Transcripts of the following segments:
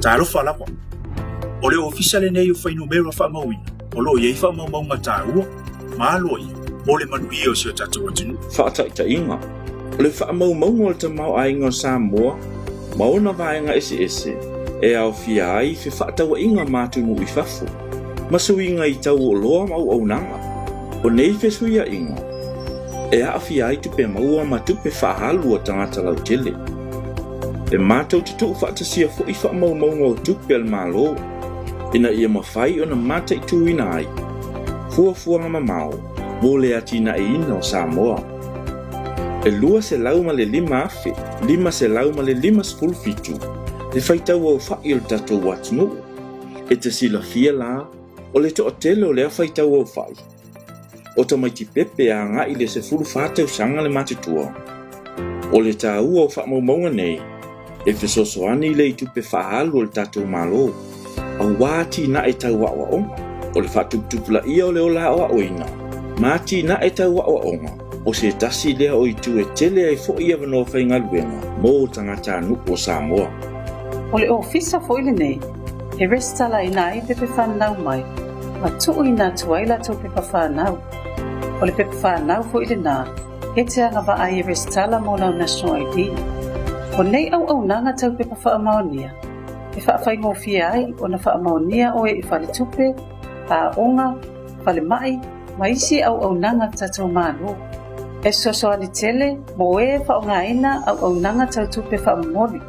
Talofa lava! O le ofisa lenei o fuainumera faamauina o lo o i ai faamaumauga taua ma aloaia mo le manuia o si o tatou atunuu. Faataitaiga, o le faamaumauga o le tamaoaiga o Samoa ma ona vaega eseese e aofia ai fefaatauaiga ma atunuu i fafo, ma suiga i tau o oloa ma auaunaga. O nei fesuiaiga e aafia ai tupe maua ma tupe faaalu a tagata lautele. E matou te tuufaatasia foi faamaumauga o tupe a le Malo ina ia mafai ona mataituina ai fuafuaga mamao mo le atinaeina o Samoa. E 205,557 le faitau aofai o le tatou atunuu. E te silafia la, o le toatele o lea faitau aofai, o tamaiti pepe agai i le 14 tausaga le matutua. O le taua o faamaumauga nei, e fesoasoani i le tupe faaalu a le tatou Malo, aua atinae tau aoaoga, o le faatuputupulaia o le ola aoaoina, ma atinae tau aoaoga, o se tasi lea o itu e tele ai foi avanoa faigaluega mo tagatanuu o Samoa. O le ofisa foi lenei e resitalaina ai pepa fanau mai ma tuuina atu ai latou pepa fanau. O le pepa fanau foi lena e te agavaa ai e resitala mo lau National ID. O nei auaunaga tau pepa faamaonia e faafaigofie ai ona faamaonia oe i faletupe, aoga, falemai ma isi auaunaga a le tatou Malo. E fesoasoani tele mo e faaaogaina auaunaga tau tupe faamomoli.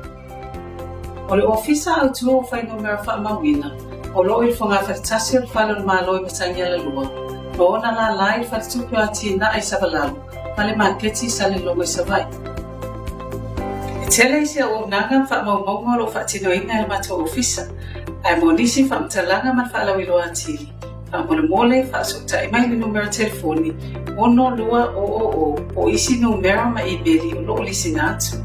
O le Ofisa Autu o Fuainumera Faamauina o lo o i le fogafale tasi o le Fale o le Malo i Matagialalua, ma ona lālā i le Faletupe o Atinae i Savalalo ma le Maketi i Salelogo i Savaii. E tele isi auaunaga ma faamaumauga o lo o faatinoina e le matou ofisa, ae mo nisi faamatalaga ma le faalauiloa atili, faamolemole faasootai mai i le numera telefoni 6200 po o isi numera ma imeli o lo o lisina atu.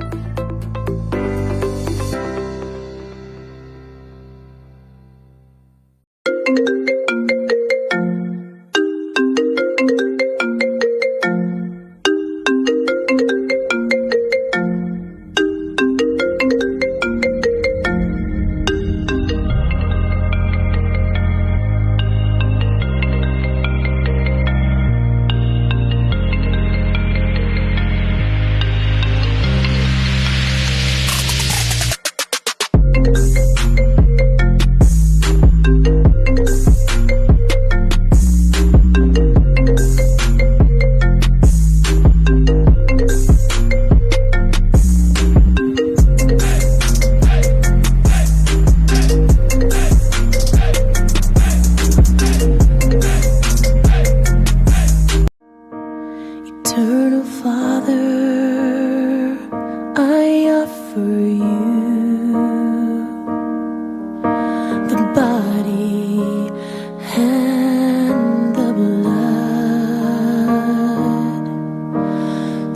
Eternal Father, I offer you the body and the blood,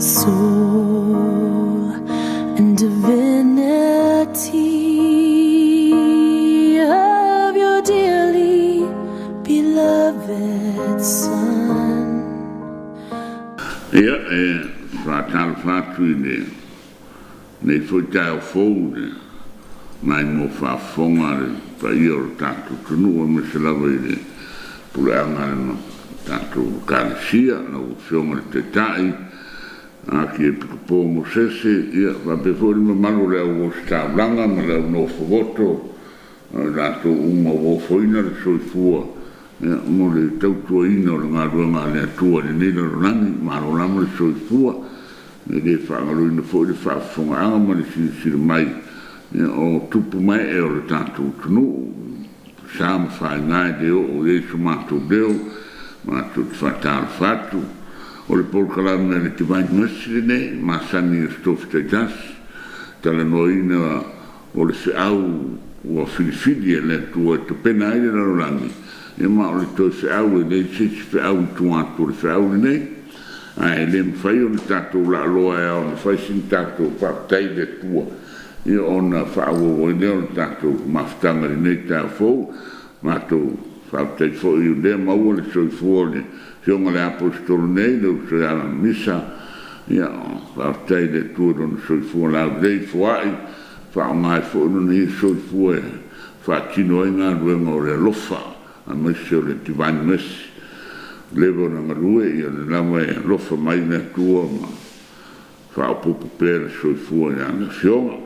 soul and divinity of your dearly beloved Son. Ia, e faatalofa atu i lenei foi taeao fou i le maimoa faafofoga a le paia o le tatou atunuu aemaise lava i le puleaga a le tatou Ekalesia, lau Afioga i le Taitai, Akiepikopo Mosese, ia faapea foi le mamalu o le au ositaulaga ma le au nofovoto, o i latou uma ua ofoina le soifua mo le tautuaina o le galuega a le Atua i lenei lalolagi. Malo lava le soifua. E le faagaloina foi le faafofogaaga ma le silasila mai o tupu ma ee o le tatou atunuu. Sa ma faaiga e le oo i ai so matou leo, matou te faatalofa atu. O le polokalame a le Divine Mercy lenei, masani i aso Tofi taitasi, talanoaina o le feau ua filifili e le Atua e tapena ai le lalolagi, ia ma o le toe feau e leai se isi feau i tua atu o le feau lenei. Ae le mafai ona tatou laaloa e ao ona fai sina tatou faafetai i le Atua, ia ona faaauau ai lea o le tatou mafutaga i lenei taeao fou. Matou faafetai foi o lea maua le soifua o le Afioga i le Aposetolo nei, le uso ia Misa, ia faafetai i le Atua i lona soifua laulelei foai, faaaoga ai foi lona ia soifua e faatino ai galuega o le alofa aemaise o le Divine Mercy. Ua leva ona galue, ia le lava e alofa mai le Atua ma faaopoopo pea le soifua i ana afioga.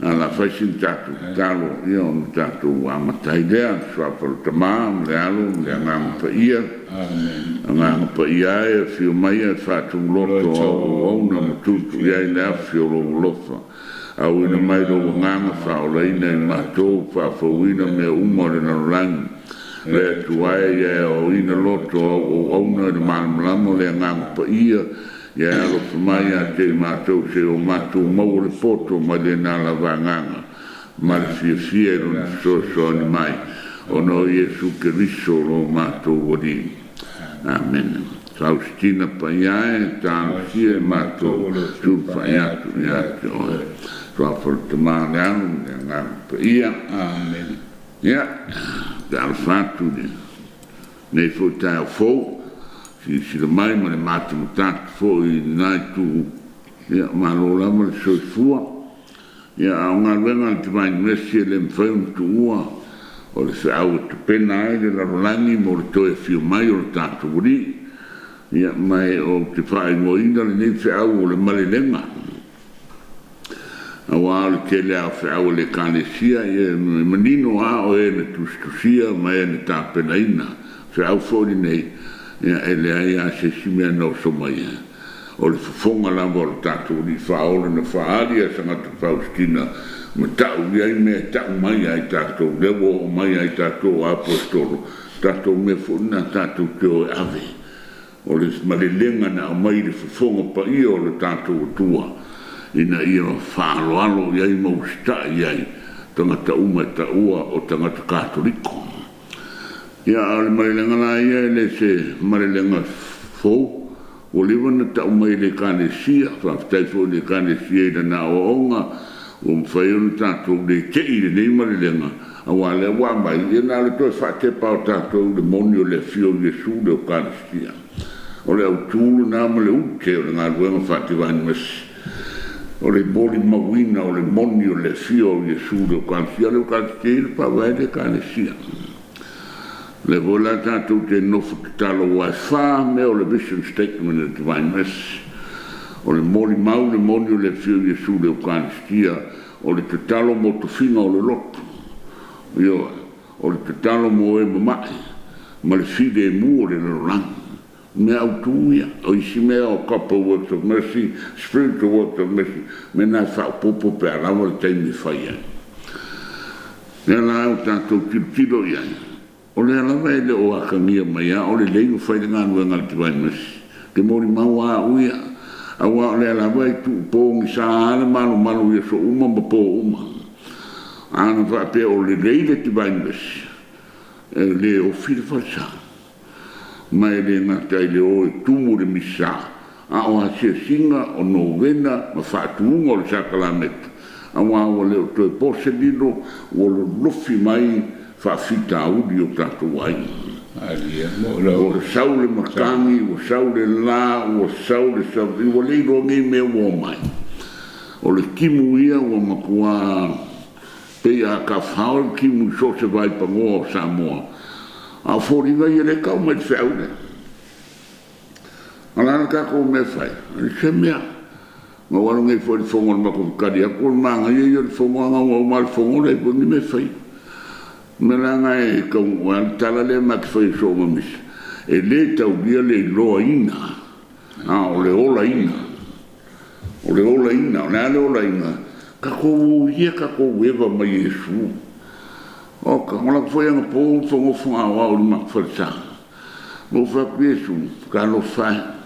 A o le a fai sina tatou tatalo, ia ona tatou amata ai lea. Le suafa o le Tama ma le Alo ma le Agaga Paia. Agaga Paia e, afio mai e faatumuloto au auauna ma tuutuu i ai le afi o lou alofa. Auina mai lou agaga faaolaina i matou, faafouina mea uma o le lalolagi. Le Atua e, ia e aoaoina loto au auauna i le malamalama o le Agaga Paia, ia e alofa mai ia te i matou se o matou maua le poto mai lena lava agaga, ma le fiafia i lona fesoasoani mai, ona o Iesu Keriso lo matou Alii. Amene. Faustina paia e, talosia e matou sulufai atu ia te oe. Suafa o le Tama, le Alo ma le Agaga Paia. Amene. Ia, talofa atu i lenei foi taeao fou, silasila mai ma le matamatatu foi i lena itu, ia, malo lava le soifua. Ia, a o galuega a le Divine Mercy e le mafai ona tuua, o le feau e tapena ai le lalolagi mo le toe afio mai o le tatou Alii. Ia, ma e ou te faaigoaina lenei feau o le malelega. Aua o le tele lava o feau a le Ekalesia, ia e manino lava o e na tusitusia ma e na tapenaina. Feau foi lenei, ia e leai lava se isi mea na oso mai ai. O le fofoga lava o le tatou Alii Faaola na faaali ia Sagata Faustina ma tau i ai mea e tau mai ai tatou, lea ua oo mai ai tatou o Aposetolo, tatou mea foi lena tatou te o e ave. O le malelega na aumai i le fofoga paia o le tatou Atua ina ia faaaloalo i ai ma usitai i ai tagata uma e taua o tagata Katoliko. Ia, a o le malelega la ia e le se malelega fou, ua leva ona tau mai e le Ekalesia. Faafetai foi i le Ekalesia i lana aoaoga, ua mafai ona tatou le tei i lenei malelega, aua o lea ua aumai, ia na o le toe faatepa o tatou i le moni o le afio o Iesu i le Eukaristia. O le autu lena ma le ute o le galuega faa-Divine Mercy, o le molimauina o le moni o le afio o Iesu i le Eukaristia. O le Eukaristia ia le faavae le Ekalesia. O lea foi la tatou te nofo tatalo, aua e 4 mea o le vision statement o le Divine Mercy. O le molimau le moni o le afio o Iesu i le Eukaristia, o le tatalo mo tofiga o le loto, ioe, o le tatalo mo e mama'i, ma le filemu o le lalolagi. Mea autu ia, o isi mea o couple works of mercy, spiritual works of mercy, mea na e faaopoopo pe a lava le taimi e fai ai. Lea la o tatou tilotilo i ai, o lea lava e le o atagia mai lava o lelei ona fai le galuega a le Divine Mercy. Te molimau lava au ia, aua o lea lava e tuupogisa lava le malomalo i aso uma ma po uma. A na faapea o lelei le Divine Mercy, e le ofi le falesa. Ma e le gata i le o e tumu le misa, a o asiasiga o novena ma faatuuga o le sakalameta, aua ua le o toe po se lilo, ua lolofi mai faafitauli o tatou aiga. Ua sau le matagi, ua sau le la, ua sau le savi, ua le iloa nei mea ua omai. O le timu ia ua matua pei a tafao le timu i so o se vaipanoa o Samoa. A o foliga ia le tau mai le feau lea. O le a le tatou mea fai? Se mea. Na ou alu nei foi i le fono o le matou tali atu o le manaia ia o le fono a naunau ma le fono leai foi ni mea fai. O le mea la lena e taunuu ai le tala lea ma te fai e soo ma misa. E le taulia le iloaina, a o le olaina. O le olaina, o le a le olaina? Tatou ia tatou eva mai Iesu. O ka ngola foi anga po fagofo a o le matou falesa. Mo fai atu Iesu, talofa e.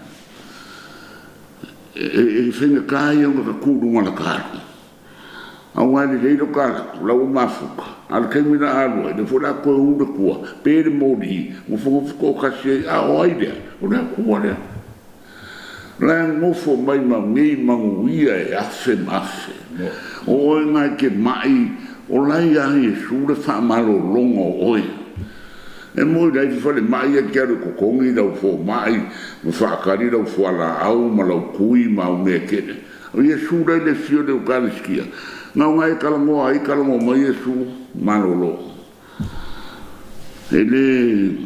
E faigata ia ona tatū luga o la ta alu. Aua e lelei lo ta lako, la ua mafuta. A o le taimi la alu ai, le foi la toe u le tua, pe le moli, gofogofo toatasi ai, a o ai lea, o le Atua lea. La e nofo mai ma nei manuia e afe ma afe. O oe nga e te mai, o lai a Iesu le faamalologa o oe. E moi lai fale mai e te alu totogi lau fomai, ma faakali lau fualaau ma lau kui ma au mea tele. O Iesu lai le fio le Eukaristia. Gauga e talanoa ai, talanoa mai Iesu, malolo. E le,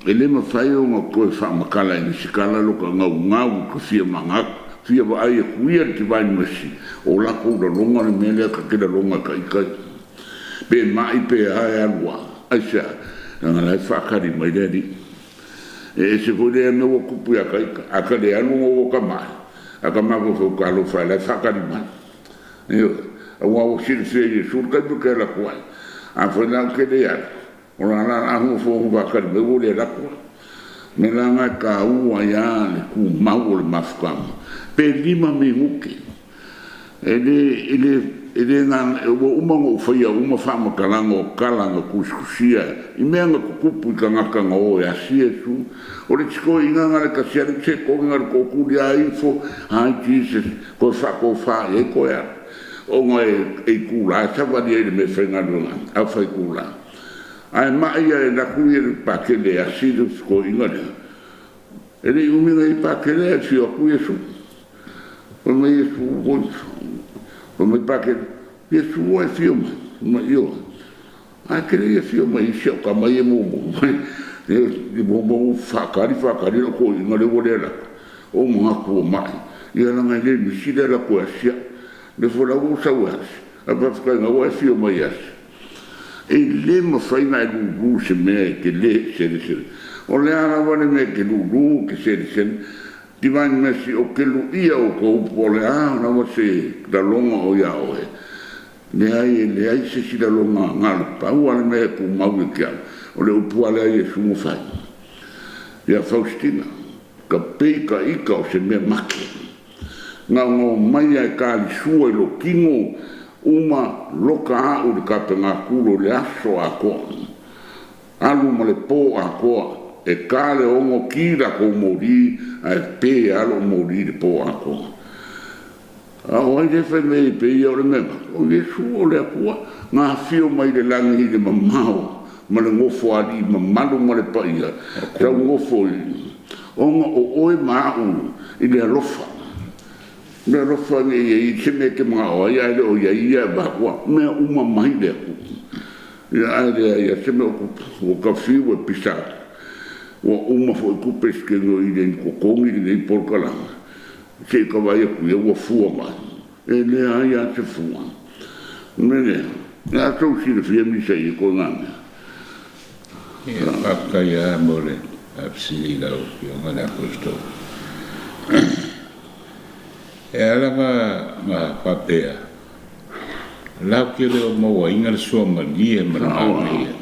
e le mafai ona toe faamatala i nisi tala lo ka gaugau i ka fia maga, fia vaai atu ia le Divine Mercy, o latou lalona le mea lea ta te lalona e ta ita ia. Pe ma'i pe a e alu a, aisea? Leaga la e faatali mai le Alii. E ese foi lea mea ua tupu ia ta ita, a ta le alu ona ua ta ma'i, a ta mafaufau talofa e, la e faatali mai. Ioe, aua ua silafia e Iesu le taimi ou te alu atu ai. Afai la ou te le alu, o la la a nofonofu faatali mai ua le alu atu la. O le mea la lena e taua ai lava le tumau o le mafutaga, pe 5 minute. E le, e le, e le na, ua uma ona ou faia uma faamatalaga o tala na tusitusia i mea na tutupu i tagata na o e asi Iesu. O le isi toeaina na o le tasi alu sekone na o le tootuli lava ifo, Hi Jesus, toe faatofa i ai toe alu. Ona e itula e savali ai i le mea e faigaluega ai, afa itula. Ae mai ia e alu atu ia i le pakele e asi le toeaina lea. E le i umi na i ai pakele ae afio atu Iesu. Fai mai Iesu, oi, fai mai pakele, Iesu ua e afio mai. Fai mai, ioe. Ae te le i afio mai i si au tama ia e muamua mai. E muamua ua faatali faatali lau toeaina lea ua le alu atu. Ou manatu ua mai. Ia leaga e le misi le alu atu e asi au. Lea foi la ua ou sau e asi. Ae faafetai na ua e afio mai e asi. E le mafai ona e lulu i se mea e te le selesele. O le a lava le mea e te lulu e te selesele. Divine Mercy, ou te luia outou po o le a lava se laloga o ia oe. Leai, e leai se isi laloga na o le pau lava le mea e tumau ia te au, o le upu lava lea a Iesu na fai ia Faustina, Ka pei ka ika o se mea make. Gaogao mai a e talisua i lou tino, uma loka a'u i le tapenakulu o le aso atoa, alu ma le po atoa, e ta le ono ki lakou moli, ae pe lava lou moli i le po atoa. A o ai lea e fai mai ai pei ia o le mea moni? O Iesu o le Atua, na afio mai le lagi i le mamao ma le nofo alii mamalu ma le paia, tau nofo i ona o oe ma a'u i le alofa. O le alofa ne i ai se mea e te mana'o ai ae le o i ai ia e avatu mea uma mai le Atua. Ia ae leai a se mea o tupu, ua ta fiu e pisa atu. Ua uma foi tupe i le totogi lenei polokalame. Se i ka vaai atu ia ua fua mai. E leai a se fua. O le mea lea, o le a tou silafia misa i koe ngā mea. Ia, faafetai lava mo le faafesili i lau Afioga i le Aposetolo. E ala ona faapea, latou te le o mauaina le suamalie ma le manaia.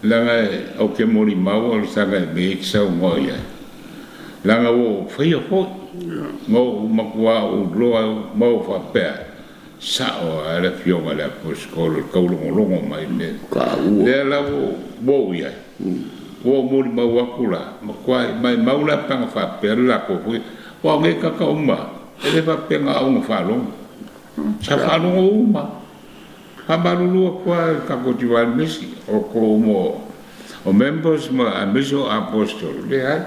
Leaga ou te molimau o le tala e mea e te saunoa i ai. Leaga ua ou faia foi, ma ou matua ou iloa ma ou faapea, sao lava le afioga i le Aposetolo i le taulogologo mai i mea. Lea la ua ou i ai, ua ou molimau atu la, matua maimau la pe ana faapea le latou foi, aua o nei tagata uma, e le faapea na o na faalogo. Sa faalogo uma. Faamalulu atu lava i le tatou Divine Mercy, o outou uma o members ma aemaise o Apostolo, leai,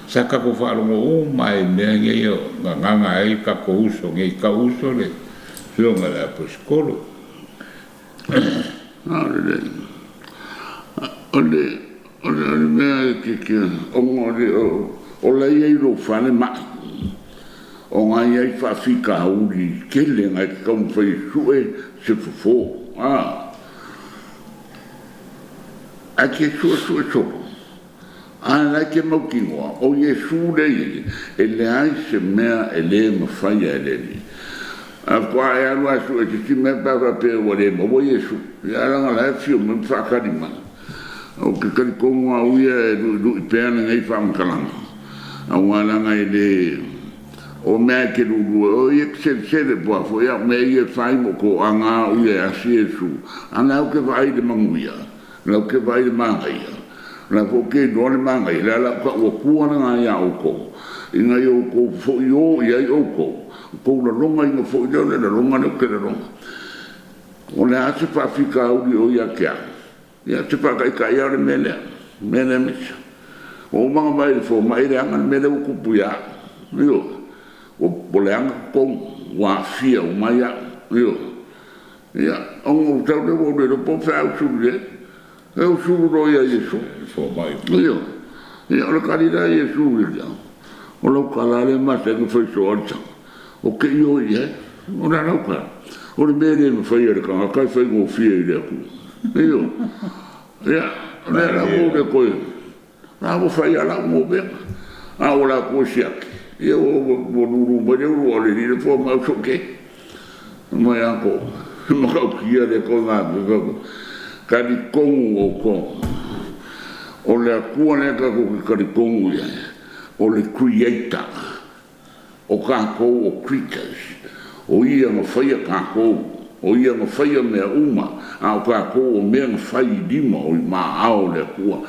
sa tatou faalogo uma lava i mea nei na gaga ai tatou uso nei, tau uso le Afioga i le Aposetolo. O le o le mea e te ona o la e i ai lou fale ma'i, ona e i ai faafitauli tele na e te taumafai e sue se fofo, a, ae te suesue solo, a la e te mautinoa, o Iesu lea e i ai, e leai se mea e le mafaia e le Alii. A faatoa e alu lava e sue se isi mea pe a faapea ua le maua Iesu, ia ae leaga la e afio mai ma faatali mai. Ou te talitonu au ia e luʻiluʻi pea lenei faamatalaga, aua leaga e le o mea e te luulua o ia te selesele po a foi au mea ia e fai mo toaga au ia e asi Iesu. A la ou te vaai i le manuia, la ou te vaai i le manaia, la foi ou te iloa le manaia, le ala o ka ua tua lena iā outou, ina ia outou foi o i ai outou, outou lalogaina foi lea o le laloga lea ou te laloga. O le a se faafitauli o ia te au? Ia, te faataitai lava o le mea lea, le mea lea misa. Ua uma ona vaai i le fomai e leaga le mea lea ua tupu ia au. Ioe. Ua leaga totonu, ua aafia uma ai au. Ioe. Ia, ona ou sau lea ua ou le iloa po o fea a usulu i ai. E usulu loa ia Iesu. Ioe. Ia, o le tali la a Iesu ia te au, O lau tala lea e masani ona fai soo ai le taga, ou te ioe i ai. O le a lau tala? O le mea e le mafai e le tagata e faigofie i le Atua. Ioe. Ia, o lea la ua ou le toe A ua fai lava lau mea, a ua latou e siaki, ia ua lulu mai le ulu o le alii le foa mai au soke. Mai ako, e matautia le toe gafe, talitonu outou, o le Atua lea tatou te talitonu i ai, o le Creator. O tatou o creatures, o Ia na faia tatou, o Ia na faia mea uma, a o tatou o mea na fai i lima o i maao o le Atua.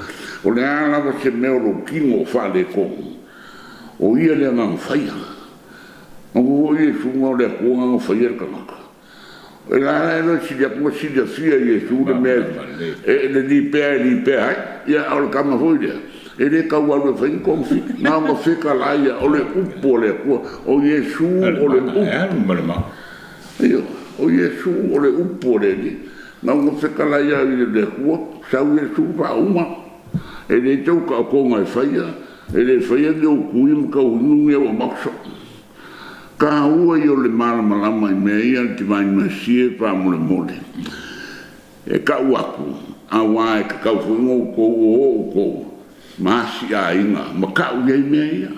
O le a lava se mea o lou tino o faaletonu, o Ia lea na na faia. Manatua foi Iesu na o le Atua na na faia le tagata. E la e le sili atu ona silafia e Iesu le mea e le lipea e lipea ai. Ia, a o le tama foi lea, e le tau alu e fai ni togafiti, na ona feka ia, o le upu a le Atua, o Iesu o le upu. Ioe, o Iesu o le upu a le Alii. Na ona feka ia i le Atua, sau Iesu faauma. E le tau taotoga e faia, e le faia ni ou tui ma tauinu ni au amaoso. Taua ia o le malamalama i mea ia le Divine Mercy e faamolemole. E tau atu, auā e tatau foi ona outou o outou ma asi aiga ma tau i ai mea ia.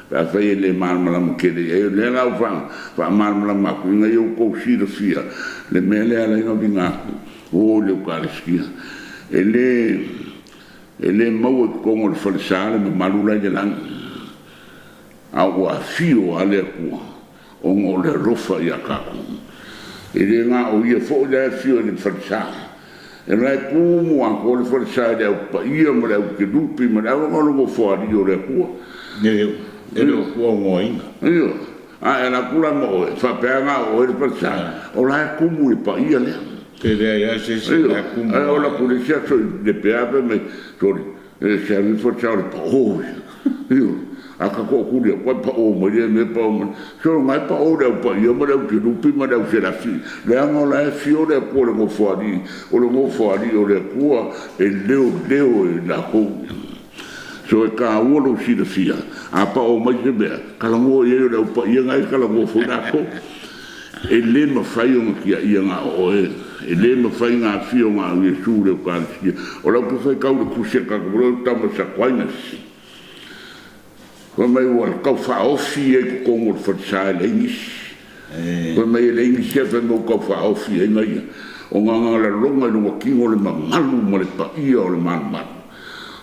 Pe afai e le malamalama tele i ai, o lea la ua faamalamalama atu ina ia outou silafia le mea lea e ala ai ona viga atu, o i le Eukalisitia. E le maua i totonu o le falesa le mamalu la i le lagi. A ua afio lava le Atua ona o le alofa ia tatou. E le na o ia foi la e afio i le falesa. E la e tumu atoa le falesa i le au paia ma le au kerupi ma le au aga o le nofoalii o le Atua. E le o fuaaugoaina. Ioe. A e alu atu la ma oe, faapea na o oe le falesa, o la e tumu i le paia lea. Pe leai lava se isi la e tumu. Ae ola atu i le isi aso i Lepea fai mai, sole, e se alu ifo le sao o le pao ia. Ioe. A ka tootuli atu ai pao mai lea mea pao mai. Solo ngai pao le au paia ma le au kerupi ma le au serafi. Leaga o la e afio le Atua i le nofoalii, o le nofoalii o le Atua e leoleo e latou. So e taua lou silafia, a pao mai se mea, talanoa i ai o le au paia ngai e talanoa foi latou. E le mafai ona tiaia na o oe, e le mafai ona afio na au Iesu i le Eukalisitia. O lau te faitau i le tusi a le tagata foi lea o Thomas Aquinas, fai mai ua tau faaofi ia i totonu o le falesa e leai nisi. Fai mai e leai nisi ae fai mai ua tau faaofi ai na ia, ona na lalona i lona tino le mamalu ma le paia o le malumalu.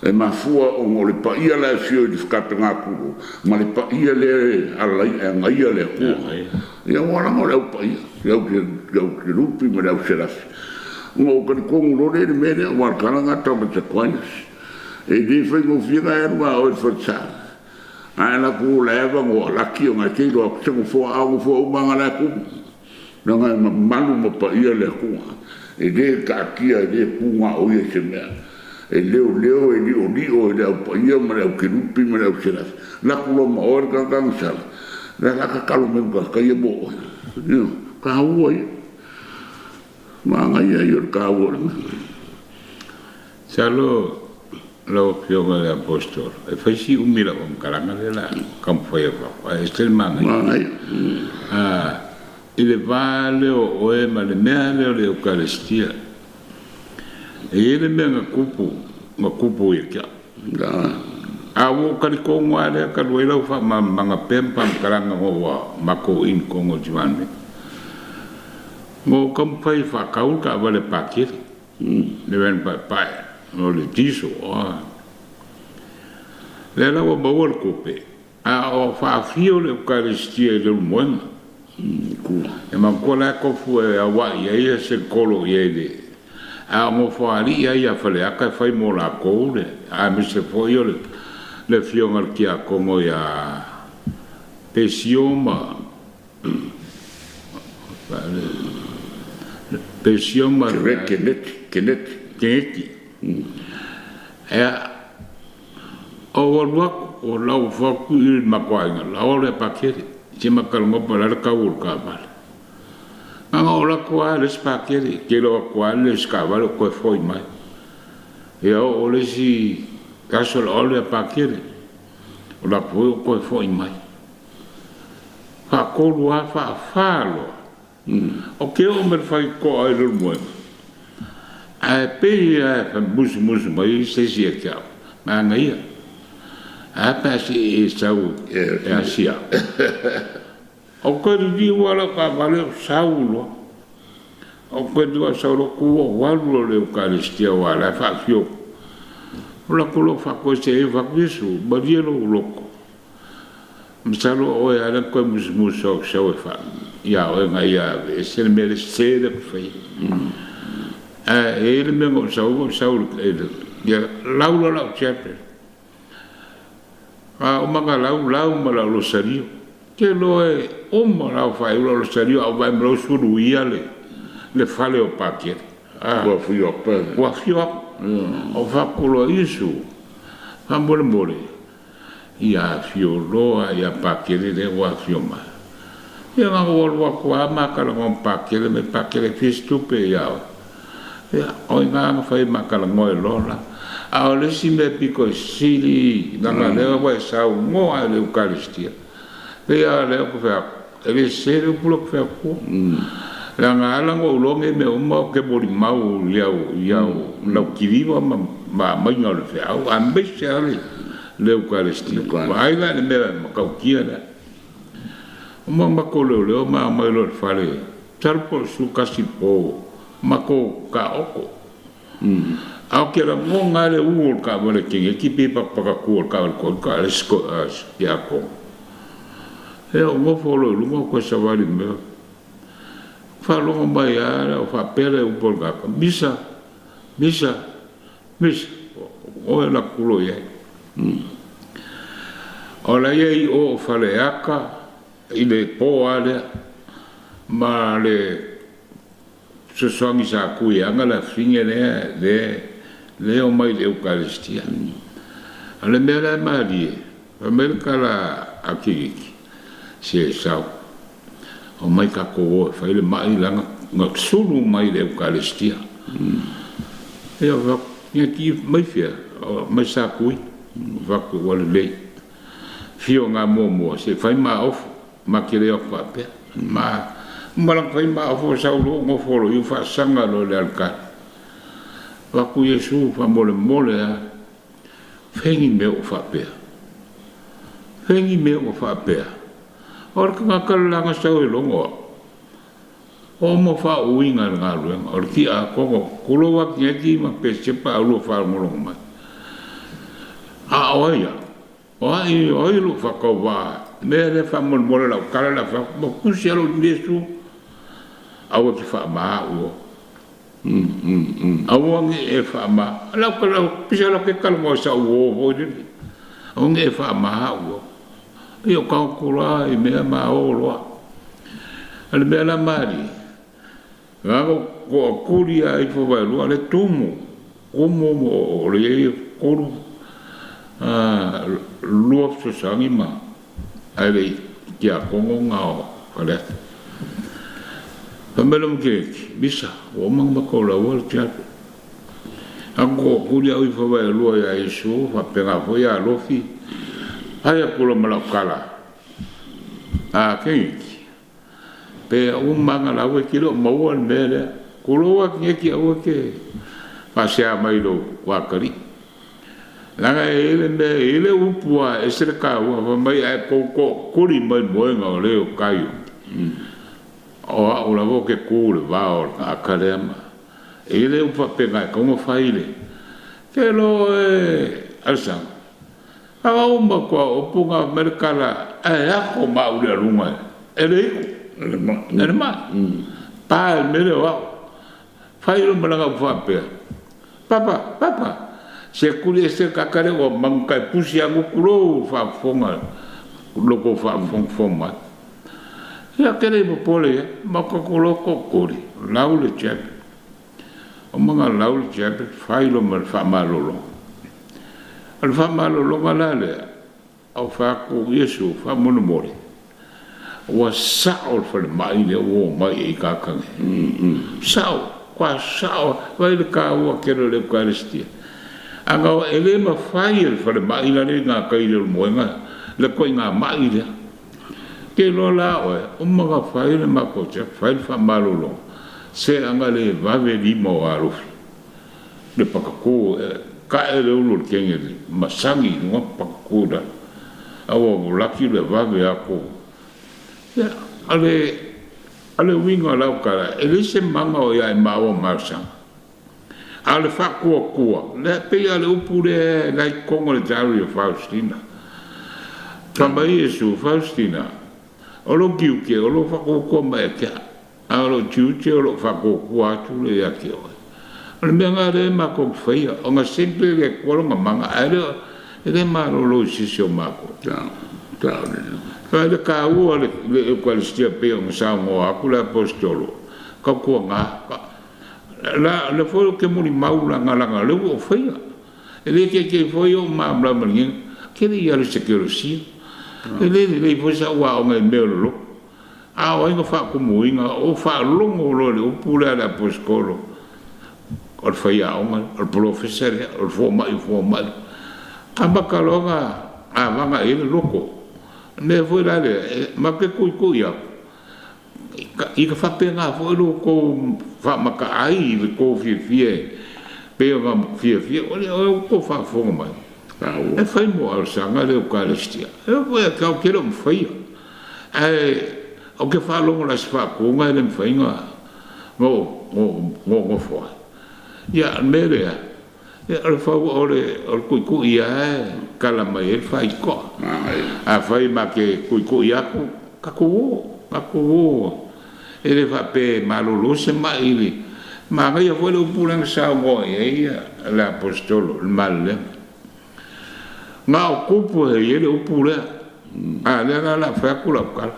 E mafua ona o le paia la e afio i le tapenakulu ma le paia lea e alai e agaia le Atua. Ia ua laga o le au paia, le au kerupi ma le au serafi. Ona ou talitonu loa lea i le mea lea, aua o le tala lena a Thomas Aquinas. E le faigofie ona e alu a oe i le falesa. Ae alu atu o la e avanoa laki ona e te iloa atu se nofoa, a o nofoa uma lava na la e tumu. Leaga e mamalu ma paia le Atua. E le taatia, e le tu na o ia i se mea. E leoleo, e liolio e le au paia ma le au kerupi ma le au serafi. Laku loa ma oe le tagata agasala, la la tatalo mai ma tagata ia mo oe. Ioe, taua ia. Manaia ia o le taua o le mea. Masalo lau Afioga i le Aposetolo, e fai si umi lau faamatalaga lea o le a taumafai atu atu, ae ese le manaia. Manaia. I le va lea o oe ma le mea lea o le Eukalesitia, e i ai le mea na tupu, na tupu ia te au. A ua ou talitonu lava lea talu ai lau faamalamalamaga pea ma faamatalaga ina ua matou in totonu o le Divine. Na ou taumafai e faatau le taavale a Pakele, le van paepae, o le diesel. Lea la ua maua le tupe, a o faafio le Eukalesitia i Leulumoega. E manatua la e tofu e auai ai se kolo i ai le a o nofoalii ai ia Faleata e fai mo latou le aemaise foi o le afioga i le Tiakono ia Pesio ma Pesio ma Keneti Keneti Keneti ea o alu atu o lau atu i le matou aiga la o le pakele se makalanoa po o le a le tau o le taavale. Aga o lako lava le isi pakele, tele o atu lava le isi taavale o toe foi mai. Ia oo le isi aso o le ole a pakele, o lako foi o toe foi mai. Faatolu lava, faafa loa. O ke oo mai le faitotoa i Leulumoega, ae pei lava e musumusu mai se isi ia te au, manaia. Ae a pe a se i e sau e asi au. Ou toe liliu lava lau taavale ou sau loa. Ou toe liliu lava ou sau loa tu ou alu loa i le Ekalesia aua o la e faafio. Ou alu atu loa ou faatoese i ai ou fai atu, Iesu, malie lou loto. Masalo o oe lava lea na toe musumusu au sau e faa ia oe ina ia aveese le mea le sese lea ou te faia. Ae e i ai le mea na ou sau ai, na ou sau i le, ia lau loa lau chapel. A uma na lau, lau ma lau losario. Ou te iloa e uma la au faaiu lau losario a ou vaai mai loa ua suluia le fale o Pakele. Ua afio atu. Ua afio atu. Ou fai atu loa, Iesu, faamolemole, ia afio loa ia Pakele lea ua afio mai. Ia na ou alu atu lava ma talanoa ma Pakele, mai Pakele e fia se tupe ia oe. Ia, o i ina na fai ma talanoa ai loa la. A o le isi mea pito i sili, leaga lea ua e saunoa i le Ekalesia, pei lava o lea ou te fai atu, e le sese le upu lea ou te fai atua. Leaga ala ona ou iloa nei mea uma ou te molimau i au, i au lautiliva ma aumaiga o le feau, aemaise lava le Ekalesia. Vaai la i le mea matautia lea. Uma matou leoleo ma aumai loa i le fale, masalo po o le 11 po, matou taoto. A o ke lagona lava le u o le taavale keneti pei e patapatatua o le taavale Toyota a le siakono. Ia ou nofo loa i luga ou toe savali mai. Faalogo mai lava o faapea le upu a le tagata, Misa, Misa, Misa. O e alu atu loa i ai. O la e i o o Faleata i le po lava lea ma le fesoasoani sa tui e aga le afine lea lea e omai i le Ekalesia. O le mea la e malie, fai mai le tala a Kiriki, se sau, omai tatou o e fai le mai leaga na sulu mai i le Ekalesia. Ia ou fai atu, ia ki mai fea, mai Satui, ou fai atu ua lelei. Fio ngā muamua, se fai ma ofu, ma te le o atu faapea. Ma uma la fai ma ofu o sau loa ou nofo loa i u faasaga loa i le aletali. Fai atu Iesu faamolemole lava, fai ni mea ua faapea. Fai ni mea ua faapea. O le tagata le la na sau e logo au. O uma faauuina e le galuega, o le tiakono, tulou lava Kineti ma Pesepa a lua faalogologo mai. A o ai au? O ai, o ai lou faatauvaa? Mea lea faamolemole lau tala le a fai atu, ma tusi lava lou Iesu, aua e te faama au oe. Aua ne i e faama. Lau tala, pisa lau ke talanoa i sau uo foi lele. Aua ne i e faama au oe. Ia o taoto loa i mea ma o loa. A le mea la malie, na ona toatuli lava ifo vaelua le tumu, tumu o le i ai tolu, lua fesoasoani ma ae le i tiakono na o Faleata. Fai mai le Makeneti, Misa, ua uma ona matou laua le tiakono. Aku toatuli au ifo vaelua ia Iesu, faapena foi ia Alofi, fai atu loa ma lau tala, a Keneti, pe uma ana laua e te le o maua le mea lea. Tulou lava Keneti aua e te faasea mai i lou atalii. Leaga e i ai le mea, e i ai le upu lava e ese le taua, fai mai a e tou tootuli mai le moega o le o tai o, o au lava ou te tu i le va o le tagata lea ma e i ai le upu faapena e tatau ona fai i le te iloa e Alesana. A uma atu a o upu na fai mai le tala, ae ako ma au i le aluga e le iu, e le mai. Pa i le mea lea o au. Fai loa ma lana upu faapea, Papa, papa, se tuli ese le tagata lea ua manuta e pusi anu tulou faafofoga lo tou faafofoga mai. Ia te le i popole i ai, ma tatou loa tootuli, lau le jacket. Uma ona lau le jacket, fai loa ma le faamalologa. O le faamalologa la lea, ou fai atu, Iesu, faamolemole, Ua sa'o le falemai lea ua omai ai kakage. Sa'o, kua sa'o, vai le kāua tele o le Eukaristia. Aga e le mafai e le falemai la le gakai le o le moega le koiga ma'i lea. Ke loa la oe, uma na fai le matou check, fai le faamalologa, se aga le vave lima o alofi. Le pakakū, ka'e le ulu o le kege le masagi i luga pakakū i lalo. A ua laki le vave aku. Ia, o le uiga o lau tala, e leai se maga o ia e maua ma alosaga. A o le faakuakua, lea pei lava o le upu lea la i totonu o le Diary of Faustina. Fai mai Iesu, Faustina, o lou tiute o lou faakuakua mai ia te au, a o lou tiute o lou faakuakua atu lea ia te oe. O le mea lena lea matou te faia, ona send le Atua lona maga, ae e le malolo i se isi o matou. Fai le kāua le Eukaristia pei ona saunoa atu le Aposetolo, tautuana. La, le foi ou te molimau lagalaga lea ua ou faia. E le teitei foi ou malamalama i lenei, ke le i alu i se kelesia. E le lelei foi sa'u aoga i mea o le lotu. A o ai na faatumuina, ou faalogo loa i le upu lea a le Aposetolo, o le faiaoga, o le polofesa lea, o le fomai o fomai. Amata loa na avaga i ai le loto. O le mea foi la lea, matou te tuitui atu, i ka faapena foi lo outou faamataai i le tou fiafia pei ona fiafia, o le tou faafofoga mai. E fai mo alosaga le Eukaristia. E oo foi ia te au ou te le o mafaia. Ae ou te faalogo i le Aso Faatuga e le mafai ona nofo ai. Ia, o le mea lea, ia, o le fau o le tuitui lava e tala mai ai le faitoa. Afai ma te tuitui atu, tatou o, tatou o. E le faapea e malolo se mai i le manaia foi le upu lea na saunoa i ai le Aposetolo, le malelega. Na o tupu e i ai le upu lea. A lea la o le a fai atu lau tala.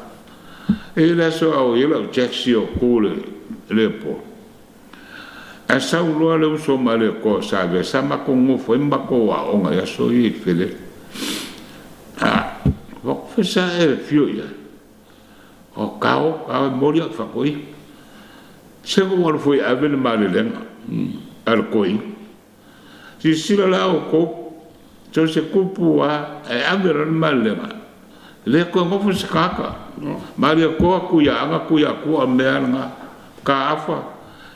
E i ai le aso a o i ai lau taxi o tu i le airport. Ae sau loa le uso mai le toa o Savea sa matou nonofo ai ma matou aooga i aso ia i le Felele. A, fai sa e afio i ai. O kao, kao e momoli au i Faatoia. Se ua alu foi e ave le malelega a le toeaina. Silasila la outou, so o se tupu lava e ave loa le malelega, e le toe nofo se tagata. Malietoa Tuiaana Tuiatua o le mea lava lena. Taafa,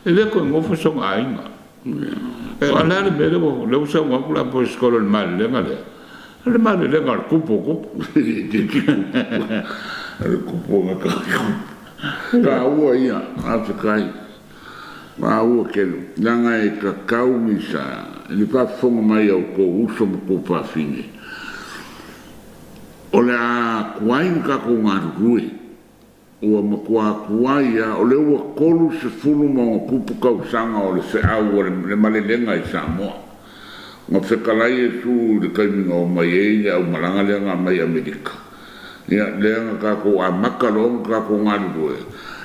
e le toe nofo sona aiga. O le a le mea lea ua saunoa atu le Aposetolo i le malelega lea? O le malelega o le tupu o tupu. Le kupu o ngā Tāua ia, faafetai. Maua tele. Leaga e tatau misa, i le faafofoga mai a outou uso ma outou fafine. O le a tuai na tatou galulue. Ua matua tuai lava, o lea ua 30+ tausaga o le feau o le malelega i Samoa. Na fetalai Iesu i le taimi na omai ai le aumalaga lea na aumai i Amerika. Ia, lea na tatou amata loa ona tatou galulue,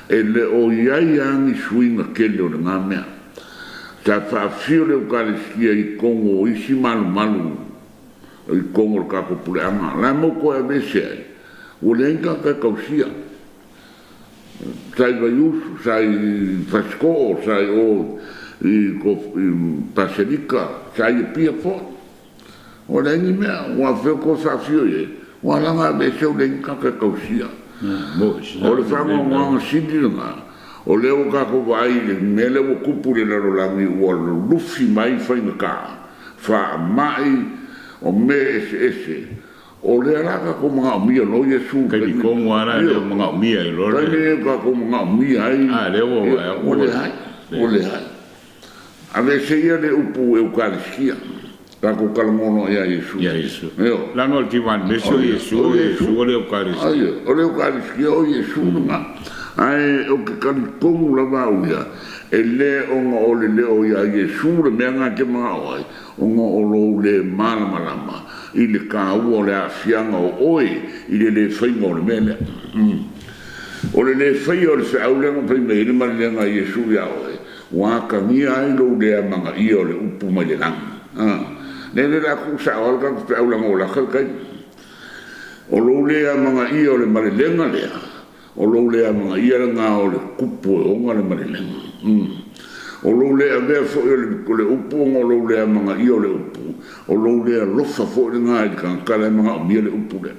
e le o i ai lava ni suiga tele o lena mea. Sa faafio le Eukaristia i totonu o isi malumalu i totonu o le tatou puleaga. La e mau toe aveese ai, ua leai ni tagata e tausia. Sa i Vaiusu, sa i Fasitoo, sa i o i Paselika, sa i Apia foi. Ua leai ni mea, ua afea toe faafio i ai, ua ala ona aveese ua leai ni tagata e tausia. O le faanoanoaga sili lena, o lea ua tatou vaai i le mea lea ua tupu i le lalolagi ua lulufi mai faigata, faamai, o mea eseese. O lea la tatou manaomia loa Iesu i le Taimi tonu lava la lea ua manaomia ai loa le taimi lea ua tatou manaomia ai, A lea ua vaai atu ua leai, ua leai. Aveese ia le upu Eukaristia, tatou talanoa loa ia Iesu. Ia Iesu. Ioe. Leaga o le Divine Mercy o Iesu, o Iesu o le Eukaristia. Ioe, o le Eukaristia o Iesu lena. Ae ou te talitonu lava au ia, e le ona o le leo ia Iesu le mea na te manao ai, ona o lou le malamalama i le tāua o le aafiaga o oe i le le faiga o le mea lea. O le le faia o le feau lea na fai mai ai le malelega a Iesu ia oe, ua atagia ai lou le amanaia o le upu mai le lagi. Le le la tuusa'o lava le tatou feau leaga ua lata le taimi. O lou le amanaia o le malelega lea, O lou le amagaia lena o le kupu e oga le malelega. O lou le avea foi o le upu ona o lou le amagaia o le upu. O lou le alofa foi lena i le tagata la e manaomia le upu lea.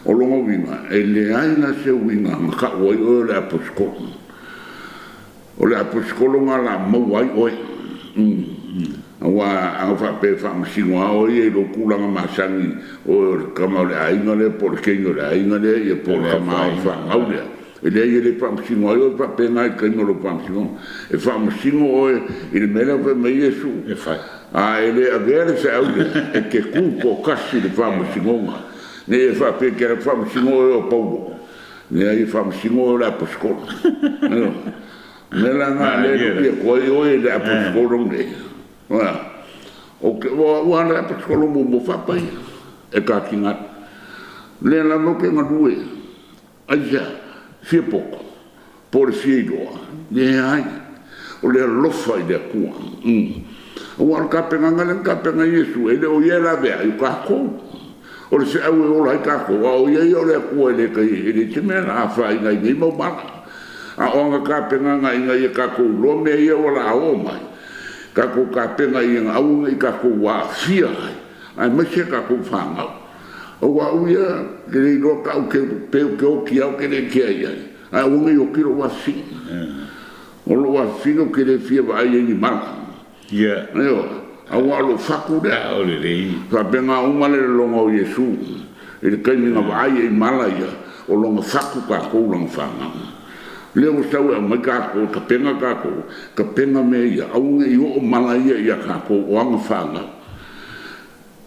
O lona uiga, e leai la se uiga na tau ai oe o le aposetolo. O le aposetolo lena o le a maua ai oe. Aua a faapea e faamasino lava oe ia i lou tulaga masani, oe o le tama o le aiga lea po o le teine o le aiga lea ia po o le tama o le fanau lea. E leai e le faamasino ai oe faapena i le taimi o lou faamasinoga. E faamasino oe i le mea lea fai mai Iesu. E fai. A e le avea le feau lea, e te tu toatasi i le faamasinoga. Ne i e faapea e te alu faamasino oe o Paulo. Leai e faamasino oe o le aposetolo. O le mea la lena lea e lu'i atu ai oe i le aposetolo lenei. Ua le aposetolo muamua faapaia e Katingali. Lea lava ou te galue. Aisea, fia poto, po o le fia iloa, leai, o le alofa i le Atua. Aua o le tapenaga lea na tapena e Iesu, e le o ia e laveai, o tatou. O le feau e ola ai tatou, a o ia ia o le Atua e le tai, e leai se mea o le a afaina ai i nei mau mala. A o ana tapenaga ina ia tatou iloa mea ia ua la oo mai, tatou tapena ina aua ne i tatou aafia ai, aemaise a tatou fanau. Aua au ia, ke le iloa ka au ke pe ou te oti lava ou te le kea i ai, ae aua ne i oti lou afafine. O lou afafine ou te le fia vaai ai ni mala. Ioe, aua o lou fatu lea. Faapena uma le lologa o Iesu i le taimi na vaai ai i mala ia, o lona fatu tatou lana fanau. Lea ua sau e aumai tatou, tapena tatou, tapena mea ia, aua ne i oo mala ia ia tatou o aga fanau.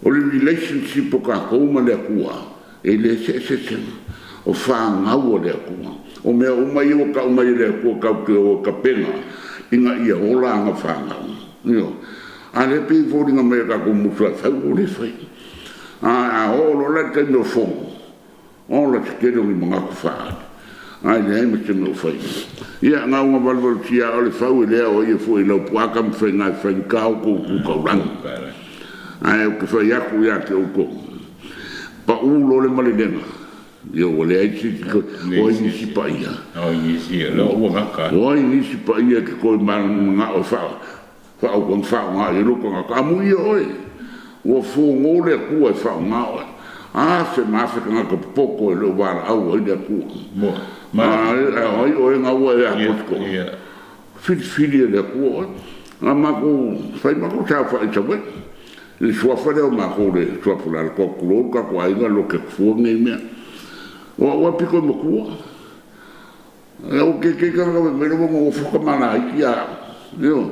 O le relationship o tatou ma le Atua, e le eseesesega. O fanau a le Atua. O mea uma ia ua tau mai e le Atua tatou te o e tapena ina ia ola aga fanau. Ioe. A lea e pei e foliga mai e tatou musu e fai ua le fai. A oo loa la i le taimi o fono, ola se tele o ni manatu faaali. Ae leai ma se mea o fai. Ia, na ona valuvalusia o le fau e le aoaia foi i Laupua Tamafaiga e faigata o tou tu taulagi. Ae ou te fai atu ia te outou, pau loa le malelega, ia ua leai se isi toe, o ai nisi paia? O ai nisi paia e te toe mananao e faaaoga i ai lou tagata? Amuia oe, ua fogo le Atua e faaaoga oe. Afe ma afe tagata popoto e le o valaau ai le Atua. A o ai oe na ua e aposetolo? Filifili e le Atua oe. Na matou fai matou saofai i Savaii. I le suafa lea o matou le suafa o le Alatoa, tulou le tatou aiga lote atu fua nei mea. O au lava pito i matua. Ua keikei tagata fai mai ua nonofo tama laiti ia au. Ioe.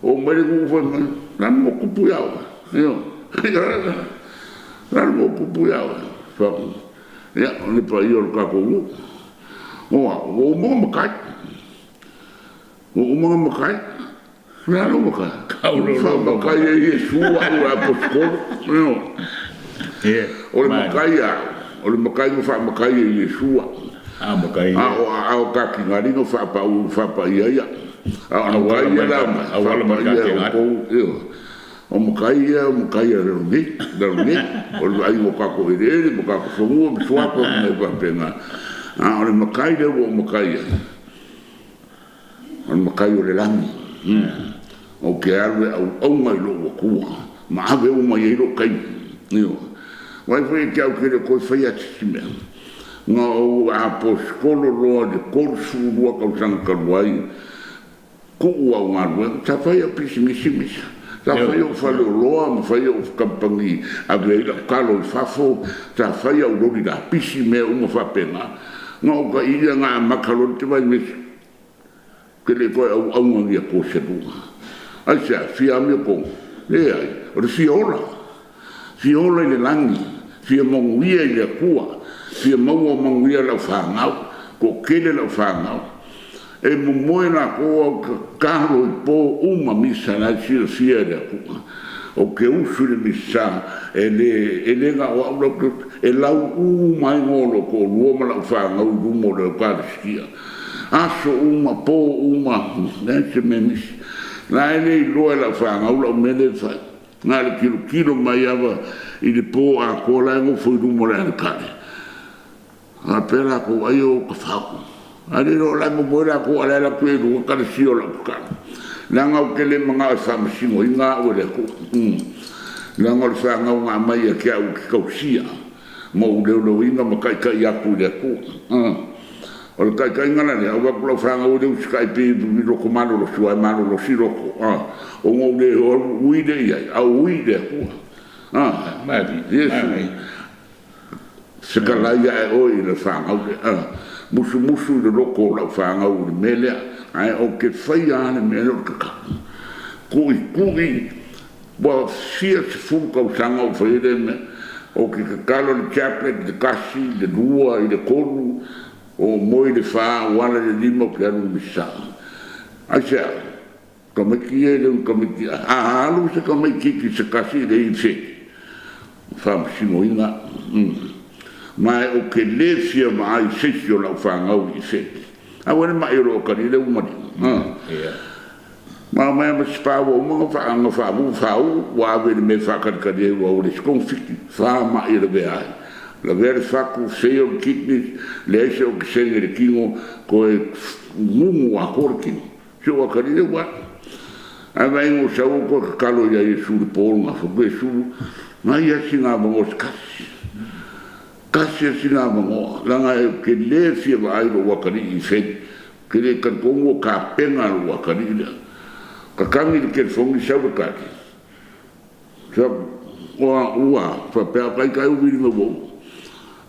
Oo mai le nuu fai mai, o le a le mea ua tupu ia oe? Ioe. O le a le mea ua tupu ia oe? Fai ia, o le paia o le tatou nuu. Ua uma ona matai. Ua uma ona matai. O le a lou matai? Faamatai e Iesu au le aposetolo. Ioe. O le matai a au, o le matai na faamatai e Iesu au. A o Katingali na faapau faapaia ai au. A o matai ia la mai, faapaia e outou. Ioe. O matai ia, o matai a le lalolagi, lalolagi. O le vaaiga o tatou eleele ma tatou fanua ma suafa ma mea faapena. A o le matai lea ua ou matai ai, o le matai o le lagi. Ou te alu e auauna i lou Atua ma ave uma i ai lou taimi. Ioe. Vaai foi e te au ke le o toe fai atu se mea. Na ou aposetolo loa i le 32 tausaga talu ai, tuu au galuega, sa fai au pisinisi misa. Sa fai ou faleoloa ma fai ou kamupani ave ai lau talo i fafo, sa fai au loli lapisi, mea uma faapena. Na ou taia na amata loa le te vaimesi, ke le toe auauna ni Atua se lua. Aisea, fia amiotonu? Leai, o le fia ola. Fia ola i le lagi, fia manuia i le Atua, fia maua manuia lau fanau, toatele lau fanau. E momoe latou au tatalo i po uma misa la e silafia e le Atua. Ou te usu i le misa e le, e le na o au lau te, e lau uma ai no lou toalua ma lau fanau i luma o le Eukalisitia. Aso uma, po uma, leai se mea misi. La e le iloa e lau fanau lau mea lea e fai. Na le tilotilo mai lava i le po atoa la e nofo i luma o le aletale. Faapea latou ai o ka fau. Ae le o la mo la ko ala la ku e lu ka le sio la ka. Leaga ou te le manao e faamasinoina au e le Atua. Leaga o le fagauga mai ia te au ou te tausia ma ou leoleoina ma taitai atu i le Atua. O le taitaiga la lea, au atu lau fanau e le usitai pe i loko malolosi, aua e malolosi loko. Ona ou le ui lea i ai, a ui i le Atua. Iesu, fetalai ae oe i le fanau lea. Musumusu i le loko o lau fanau i le mea lea, ae ou te faia lava le mea lea o le tatalo. Tuitui, ua fia sefulu tausaga o faia lea mea. Ou te tatalo i le chaplet i le 1, i le 2, i le 3, o moe i le 4, o ala i le 5 ou te alu i le misa. Aisea? Tamaiti ia e le o ni tamaiti a alu se tamaitiiti se tasi i le ifi. Faamasinoina. Ma ou te le fia vaai i se isi o lau fanau i ifi. Aua le mai o loo kali le umali. Ma mai ma se pā ua uma na faavu faau ua ave i le mea faakalikali ai ua o le isi kogafiti fa ma'i e lavea ai. Lavea le fatu, fail kidneys, leai se okesene i le tino, toe gugu atoa le tino. Si ou atalii le ua. Ae vaai o sau o toe tatalo ia Iesu le po lena. Fai atu Iesu, nai a sina avanoa se tasi. Tasi a sina avanoa. Leaga ou te le fia vaai i lou atalii i feli. Ou te le talitonu ua tapena lou atalii lea. Tatagi le telefoni sau le tali. Sau, ua, ua, faapea kai kai u vili me ua.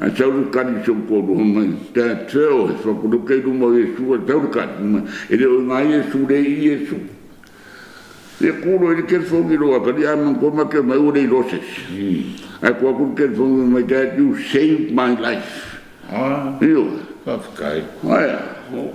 Ae sau le tali i si ou toalua mai. Dad, fea oe, fai atu lea ou te i luma o Iesu, ae sau le tali. E le o i ina Iesu, le i Iesu. Ia kulo i le telefoni i lou atalii, a manatua ma te mai ua le iloa se isi. Ae tuu atu le telefoni mai, Dad, you saved my life. Ioe. Faafetai. Aea. O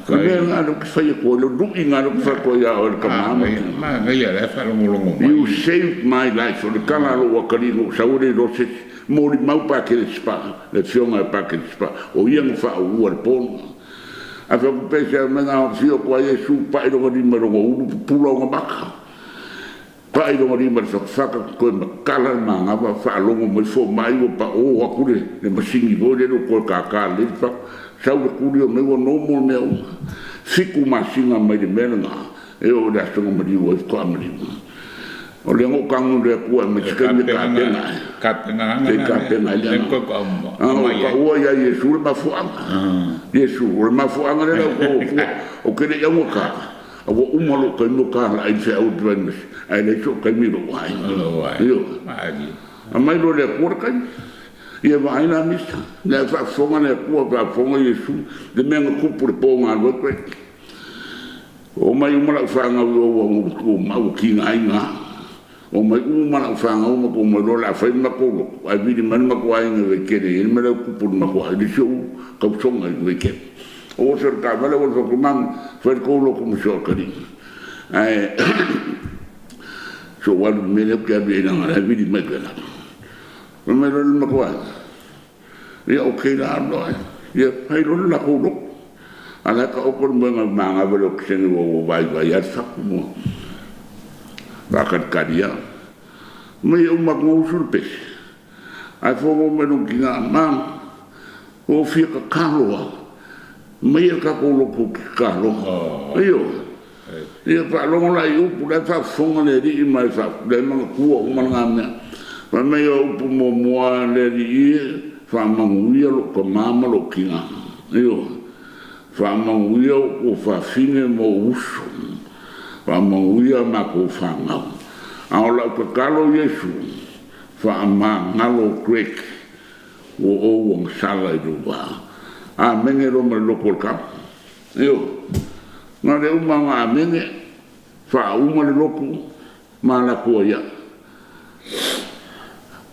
le mea lena lea ou te fai atu ai, le lui lena lea ou te fai atu ai ia oe le tama ma tina. Manaia la e faalogologo mai. You saved my life. O le tala a lou atalii na ou sau e le iloa se isi. Molimau Pakele Spa, le afioga ia Pakele Spa, o ia na faauu le po lena. Ae fai atu pea se mea na afio atu ai Iesu pa'i lona lima i lona ulu pupula ona maka. Pa'i lona lima i le fatafata toe matala le manava faalogo mai fomai ua pa'o atu le masini foi lele ua toe tātā lelei le fatu. Sau le tuli o mea ua normal mea uma. 7 masina mai le mea lena e oo i le aso na maliu ai faatoa maliu. O lea na ou tago i le Atua e aumai se taimi e tapena ai. Tapenaga Se tapena ai le agaga. O taua ia Iesu le mafuaaga. Iesu, o le mafuaaga lea lau tou Atua. Ou te le i augata, a ua uma lou taimi o talai i le feau i le Divine Mercy, ae leai sou taimi i lou aiga. Ioe. Aumai loa e le Atua le taimi. Ia vaai la misa. Lea faafofoga le Atua, faafofoga Iesu, le mea na tupu i le po na alu ai koe. O mai uma lau fanau i o ua ua tigaina. O mai uma lau fanau ma tou mai loa o le a fai le matou lotu, ae vili mai le matou aiga i Vaitele e i ai le mea la e tupu i le matou aiga, i le isi ou tausoga i Vaitele. O oso i le taavale ua fai atu, Mama, fai le tou lotu ma si ou atalii. Ae se ou alu i le mea lea ou te alu i ai leaga o la e vili mai koe lava. Fai mai loa le matou aiga, ia okay la alu loa oe. Ia fai loa le latou lotu. A o la e taoto le moega manava i le okesene ua ua vaivai lava le fatu ma faatalitali lava. Mai e uma atu usu le pese, ae fono mai lona tina, Mama, ua ou fia tatalo lava, mai le tatou lotu ou te tatalo. Ioe. Ia faalogo la i upu, la e faafofoga le alii ma e la e manatua uma lena mea. Fai mai o upu muamua le alii e, faamanuia lou tama ma lou tina. Ioe. Faamanuia ou tuafafine ma ou uso. Faamanuia a matou fanau. A o lau tatalo Iesu, faamagalo Greg ua ou agasala i lou vaa. Amene loa ma le loto o le tama. Ioe. Na le uma ona amene, faauma le lotu ma latou ai a'u.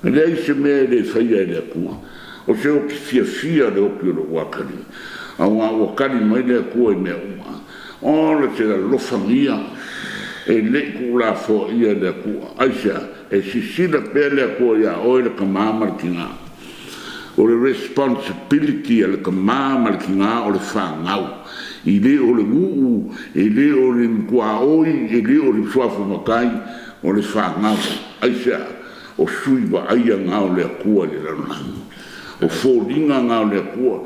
E leai se mea e le faia e le Atua. O se oki fiafia le oki o lou atalii, auā ua tali mai le Atua i mea uma. O le te alofagia e le i tuulafoaia e le Atua. Aisea? E sisila pea le Atua iā oe le tamā ma le tinā. O le responsibility a le tamā ma le tinā o le fanau. E le o le nuu, e le o le tuaoi, e le o le suafa matai, o le fanau. Aisea? O sui vaaia na o le Atua i le lalolagi. O foliga na o le Atua.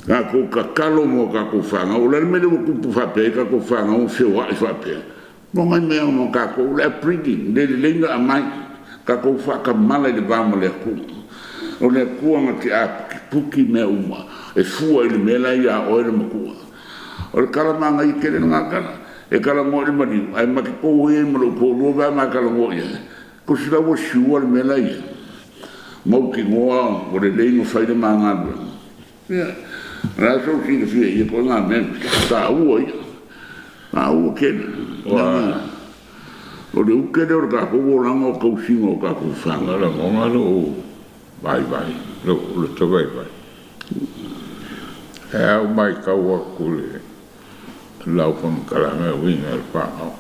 Tatou tatalo mo tatou fanau. O le a le mea lea ua tupu faapea ai tatou fanau ua feoai faapea? Mo nai mea mo tatou, le upbringing, le lelei ona aumai. Tatou faatamala i le va ma le Atua. O le Atua na te aputiputi mea uma, e fua i le mea la e ia oe le matua. O le tala manaia tele lena tala. E talanoa i le maliu, ae ma te tou ai ma lou toalua pe a ma talanoa i ai. Tusi la ua sure le mea la e i ai. Mautinoa ua lelei ona fai le ma galuega. Ia, o le a sou silafia i ia ituaiga mea, taua ia. Taua tele. Leaga o le ute lea o le tatou olaga o le tausiga o tatou fanau. Na lagona lou vaivai, lou loto vaivai. E au matau atu i le lau faamatalaga e uiga i le fanau.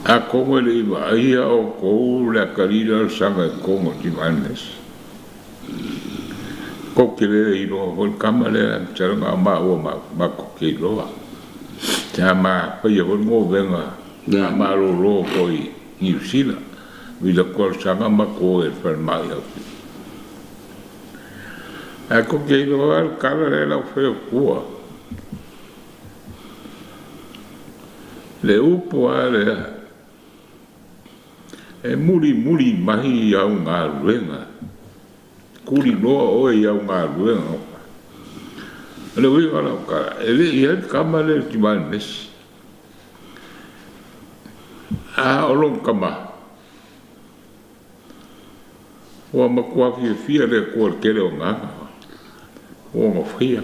Atonu e le i vaaia outou le atalii lea o le saga i totonu o Divine Mercy. Tou te le iloa foi le tama lea, masalo na o maua matou te iloa. Sa ma faia foi le govega faamalolo foi i Niu Sila, vila talosaga matou o i le falemai i Ausini. Ae tou te iloa le tala lea lau fai atua. Le upu lava lea, e mulimuli mai i au galuega, tuliloa oe i au galuega. O le uiga o lau tala, e le i i ai le tama lea i le Divine Mercy. A o lona tama, ua matua fiafia le Atua i le tele o agaga ua ona faia,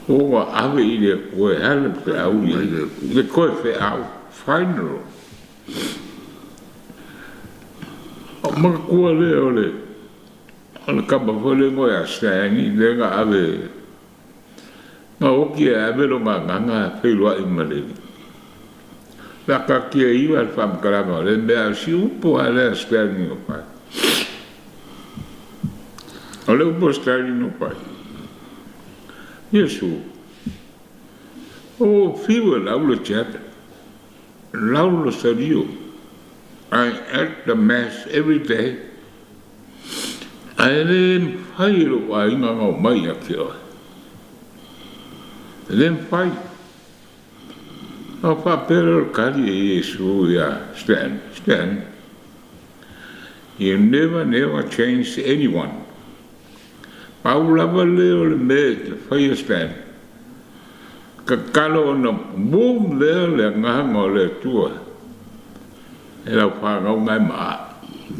ua ona ave i le Atua e ala le feau i ai, le toe feau, final. O manatua lea o le o le tama foi lea igoa ia Stanley lea na ave na oti e ave lona agaga feiloai ma le Pe a taatia ia le faamatalaga o lea mea, a o si upu lava lea a Stanley na fai. O le upu a Stanley na fai, Iesu, ua ou fiu e lau le tiata, lau le salio, I at the mass every day, ae le mafai e lou aiga ona omai ia te oe. E le mafai. Ona faapea lea o le tali a Iesu ia Stan, Stan, you never, never change anyone. Pau lava lea o le mea e te faia Stan, tatalo ona move lea le agaga o le Atua e lau fanau na e maa.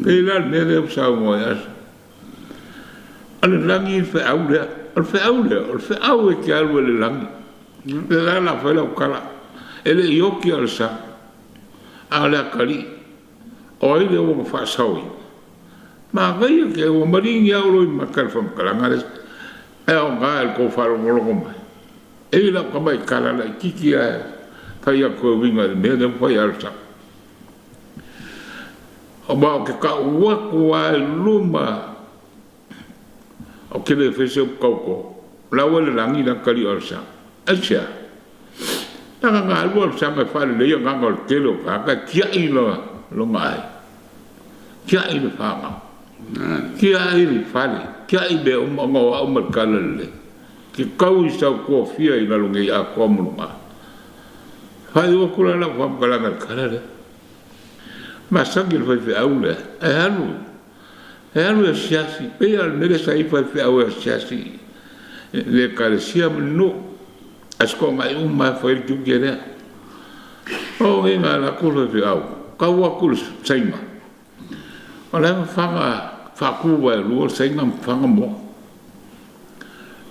Pei la le mea lea ua saunoa ai Asa, o le lagi le feau lea, o le feau lea, o le feau e te alu ai i le lagi. Le la la fai lau tala, e le i oti a o le sa, a o le atalii, o ai lea ua na faasaoina? Manaia ke ua maligi lava olo i mata i le faamatalaga lea e aoga i le tou faalogologo mai. E i lau tamai tala laitiiti lava e fai atu e uiga i le mea lea ua fai a o le sa. Ma ou te tau atu lava i luma Ou te le fai se upu tautō. O la ua i le lagi le atalii o Alesana. Aisea? Leaga na alu Alesana e faalelei agaga o le tele o tagata e tiai lona ai, tiai le fanau, tiai le fale, tiai mea uma ona o au ma le tala lelei. Ke kau i sau toafia i lalo nei atoa ma luga. Faaiu atu la lau faamatalaga i le tala lea. Masani le faifeau lea e alu E alu e asiasi, pei lava o le mea lea sa i ai faifeau e asiasi i le ekalesia ma le nuu. Ae sikoagai uma lava e fai le tiute lea. O nei na alu atu le faifeau, tau atu i le Saina. O la e fafaga faatu vaelua le Saina ma fafaga moa.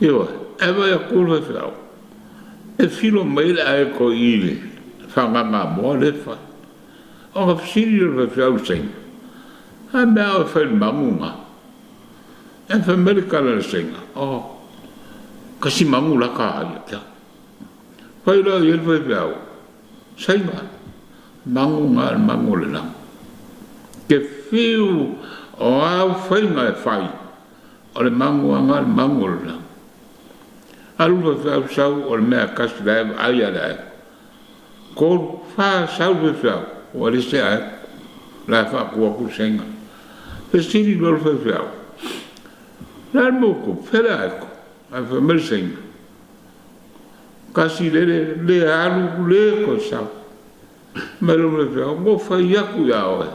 Ioe, ae vaai atu le faifeau, e filo mai le aeto i le fagaga moa lea e fai. Ona fesili lea o le faifeau i le Saina, A mea a oe fai le magu na? Ae fai mai le tala a le Saina, Oh, kasi magu la ka ai ia te au. Fai loa i ai le faifeau, Saina, magu na le magu o le lagi. Ke fiu o au faiga e fai, o le magu a na le magu o le lagi. Alu le faifeau sau o le mea kasi la e vaai a le aiga. Tolu, fa sau le faifeau, ua le se ae la e faaku atu le saiga. Fesili loa le faifeau, Le a le mea ua tupu? Fea le aeko? Ae fai mai le Saina, Kasi lele, le alu, le toe sau. Fai mai lou faifeau, Ua fai atu ia oe,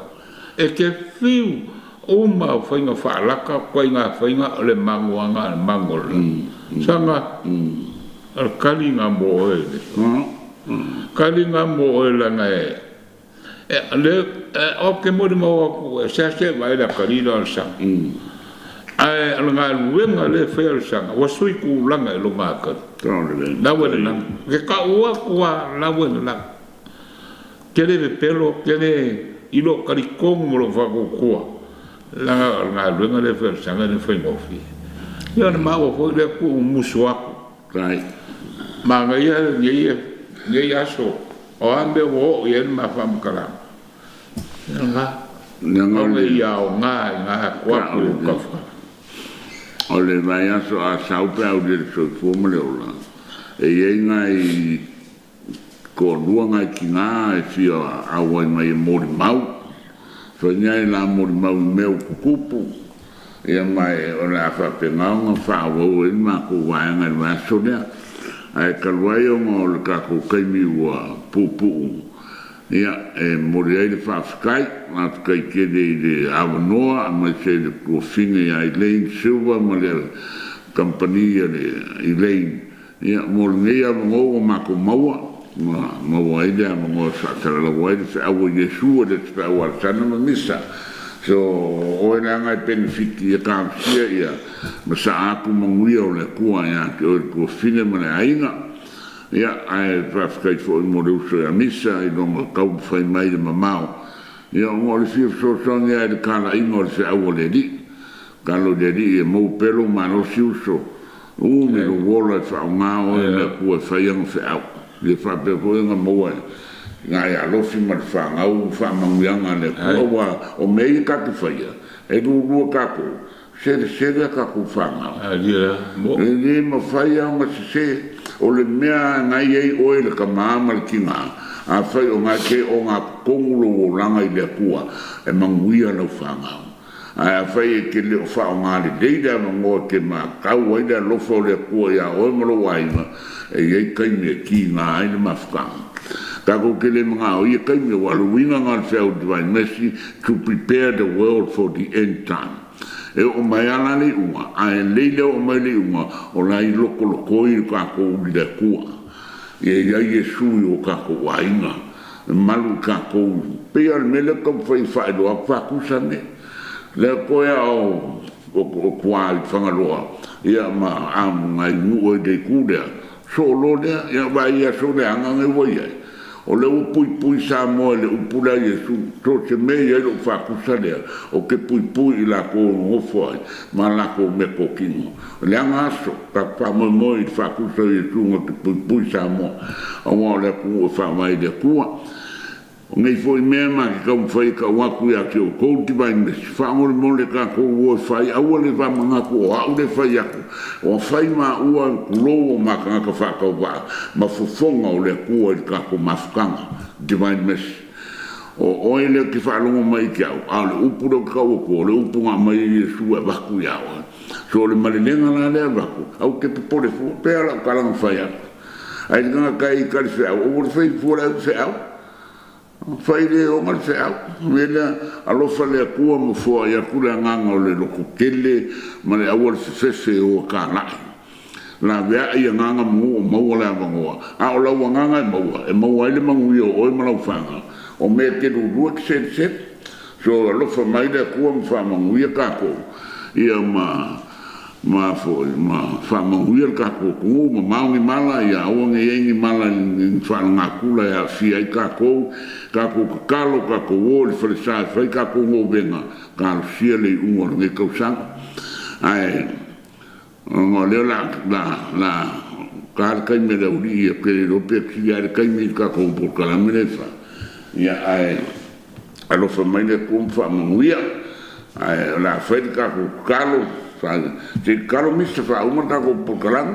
e te fiu uma au faiga faalaka, ituaiga faiga o le manuaga a le manu o le lagi. Saga, o le taliga mo oe i le taliga mo oe leaga e Ou te molimau atu, e seasea vaai le atalii lea o Alesana. Ae o le galuega lea e faia e Alesana, ua sui tulaga i lona atalii. La ua i le lagi. Ou te tau atu lava, la ua i le lagi. Ou te le pepelo, ou te le i lou talitonu ma lou faatuatua, leaga o le galuega lea e faia e Alesana e le faigofie. Ia ona maua foi lea tuu musu atu. Manaia lenei aso. O a mea ua oo i ai le ma faamatalaga? Ia lena. Ona ia aoga i na atu atu i ou tafatafa. O le vaiaso a sau pe a uli le soifua ma le ola, e i ai nai toalua nai tina e fia auai mai e molimau. Fai nei la molimau i mea ua tutupu, ia ma o le a faapena ona faaauau ai le matou vaega i le vaiaso lea. Ae talu ai ona o le tatou taimi ua puupuu, ia, e momoli ai le faafetai, faafetai tele i le avanoa aemaise le tuafafine ia Elaine Silva ma le kamupani a le Elaine, ia, mo lenei avanoa ua matou maua, ua maua ai le avanoa e faasalalau ai le feau a Iesu e le o se feau a Alesana ma Misa. So, o oe leaga e penefiti ia talosia ia masaa atu manuia o le Atua ia te oe le tuafafine ma le aiga. Ia, ae faafetai foi mo le uso ia Misa i lona taumafai mai i le mamao, ia ona o le fia fesoasoani lava i le talaiga o le feau a le Alii. Talo i le Alii ia maua pea lou malosi uso, umi lou ola e faaaoga oe e le Atua e fai ana feau. Ia faapea foi ona maua e nai alofi ma le fanau faamanuiaga a le Atua, aua o mea ia ta te faia, e lulua tatou, selesele a tatou fanau. E le mafai lava ona sese. O le mea na i ai oe le tama ma le tina, afai o na e te ogatotonu lou olaga i le Atua, e manuia lau fanau. Ae afai e te le o faaaoga lelei le avanoa e te matau ai le alofa o le Atua ia oe ma lou aiga, e i ai taimi e tiga ai le mafutaga. Tatou te le manao i ia taimi, aua o le uiga lena o le feau Divine Mercy, to prepare the world for the end time. E oo mai lava la le iuga, ae lelei le oo mai le iuga o la e lokolokoi le tatou i le Atua. Ia i ai Iesu i o tatou aiga, e malu i tatou. E pei lava o le mea lea ou te taumafai e faailoa atu, faatusa nei. Lea toe lava o tua i Fagaloa ia ma nai nuu e i le itu lea, soo loa lea, ia vaai i aso leaga nei ua i ai. O lea ua puipui Samoa i le upu lea a Iesu, so o se mea e i ai lou faatusa lea, ou te puipui i latou e nonofo ai ma a latou meatotino. Leaga aso, tatou faamoemoe i le faatusa o Iesu na te puipui Samoa, aua o le atunuu e faavae i le Atua. O nei foi mea ma te taumafai e tau atu ia te outou Divine Mercy, faamolemole tatou o e fai, aua le faamanatu o au le fai atu, ua fai maua, tulou, o ma tagata faatauvaa ma fofoga o le Atua i le tatou mafutaga, Divine Mercy. O oe lea e te faalogo mai i te au, a o le upu lea ou te tau atua, o le upu na aumai e Iesu e avatu ia oe. So o le malelega la lea e avatu, aua te popole fua, pei lava o lau tala na fai atu. Ai le tagata e i talifeau, aua le fai fua le au feau. Fai le oga le feau. O le mea lea, alofa le Atua ma foai atu le agaga o le lototele ma le aua le fefefe e o e talai. Laveai agaga ma nuu o maua le avanoa, a o lau agaga e maua, e maua ai le manuia o oe ma lau fanau. O mea e te lulua e te selesele. So alofa mai le Atua ma faamanuia tatou, ia ma ma foi ma faamanuia le tatou atunuu, mamao ni mala, ia aua ne i ai ni mala ni faalegatula e aafia ai tatou, tatou tatalo, tatou o i le falesa e fai tatou novena, talosia le iuga o lenei tausaga. Ae ona o lea la la la ta le taimi a le aualii ia pe le iloa pe kili lava le taimi i le tatou polokalame lea e fai, ia ae alofa mai le Atua ma faamanuia. Ae o le a fai le tatou tatalo, se i tatalo Mister faauma le tatou polokalame,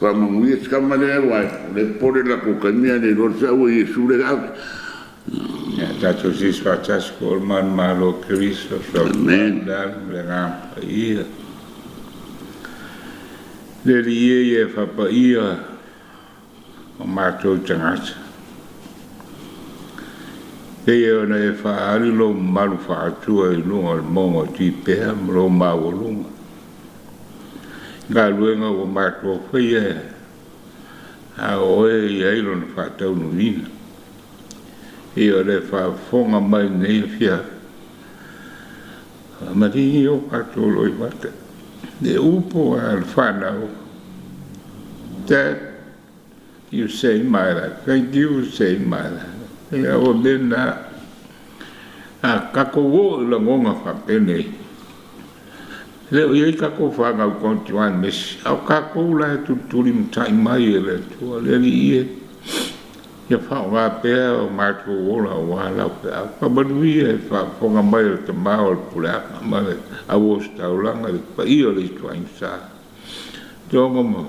faamanuia si tama lea aua o lea e popole i le latou taimi ae le iloa le feau a Iesu lea e ave. Ia tatou sisi faatasi foi o le manumalo o Keriso, Amen. le Alu ma le Agaga Paia. Le Alii e ia e faapaia o matou tagata. Pei ona e faaali lou mamalu faatua i luga o le mauga o Tipea ma lou maualuga. I galuega ua matou faia a o oe e i ai lona faataunuuina. Ia o le faafofoga mai lenei afiafi, faamalie o matou loimata. Le upu a le fanau, Dad, you saved my life. Thank you for saving my life. Ia ua mea na a tatou oo i lagona faapenei. E le o i ai tatou fanau Kontiwane Mesi, a o tatou la e tulituli matai mai e le Atua, le Alii e, ia faaaoga pea o matou ola aua lau feau. Faamanuia i le faafofoga mai a le tama o le puleaga ma le auositaulaga i le paia o le ituaiga sa. Toga ma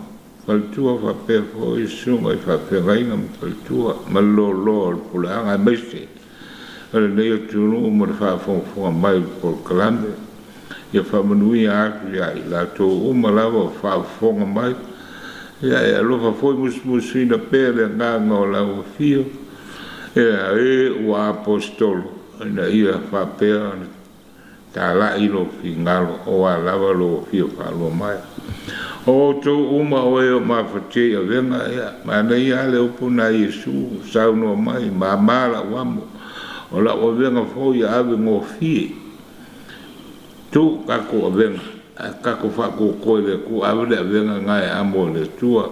faletua faapea foi susuga i faafeagaiga ma faletua ma le loaloa o le puleaga aemaise o lenei atunuu ma le faafogafoga mai i le polokalame. Ia faamanuia atu ia i latou uma lava o faafofoga mai. Ia e alofa foi musumusuina pea le agaga o lau afio, ia e ua aposetolo, ina ia faapea ona talai lou finagalo aua lava lou afio faalua mai. O outou uma o e o mafatia i avega, ia, manaia lava le upu na Iesu saunoa mai, mama lau amo, o lau avega foi ia ave gofie. Tuu tatou avega, ae tatou faatoatoa i le Atua, ave le avega na e amo e le Atua.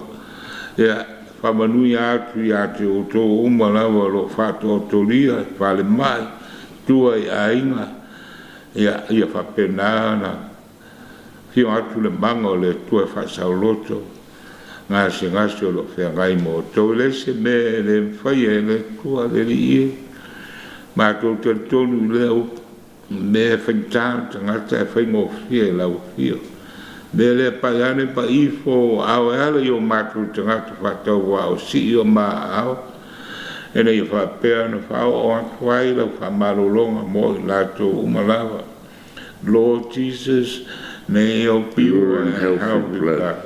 Ia, faamanuia atu ia te outou uma lava o lo o faatoatolia i falemai, tua i aiga, ia, ia faapena ona afio atu le maga o le Atua e faasaoloto gasegase o lo o feagai ma outou. E leai se mea e le mafai e le Atua, le Alii e. Matou talitonu i lea upu, mea e faigata le tagata e faigofie i lau afio. Mea lea pai ane pa ifo ao e ala i o matou tagata faatauvaa o sii o maaao, ina ia faapea ona faaoo atu ai lau faamalologa mo i latou uma lava. Lord Jesus, may your Pure pure and and healthy healthy blood blood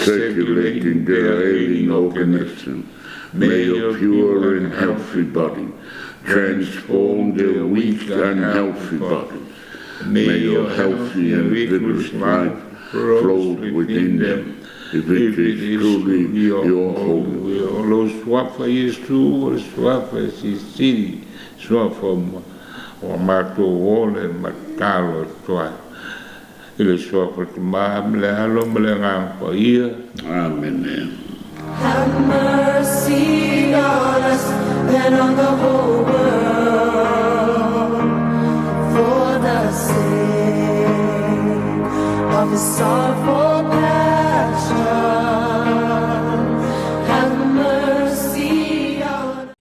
circulate circulate in in their their ailing ailing organism. organism. May May your your pure pure and and healthy healthy body body transform transform their their weak, weak, unhealthy unhealthy body. bodies. May May your your healthy healthy and and vigorous vigorous life life flow flows within within them, them, if it if is it is truly truly your your holy holy will. Lo suafa Iesu, o le suafa sisili, suafa o matou ola e matalo atu ai. I le suafa o le Tama ma le Alo ma le Agaga Paia. Amen. Have mercy on us and on the whole world, for the sake of his sorrowful passion. Have mercy on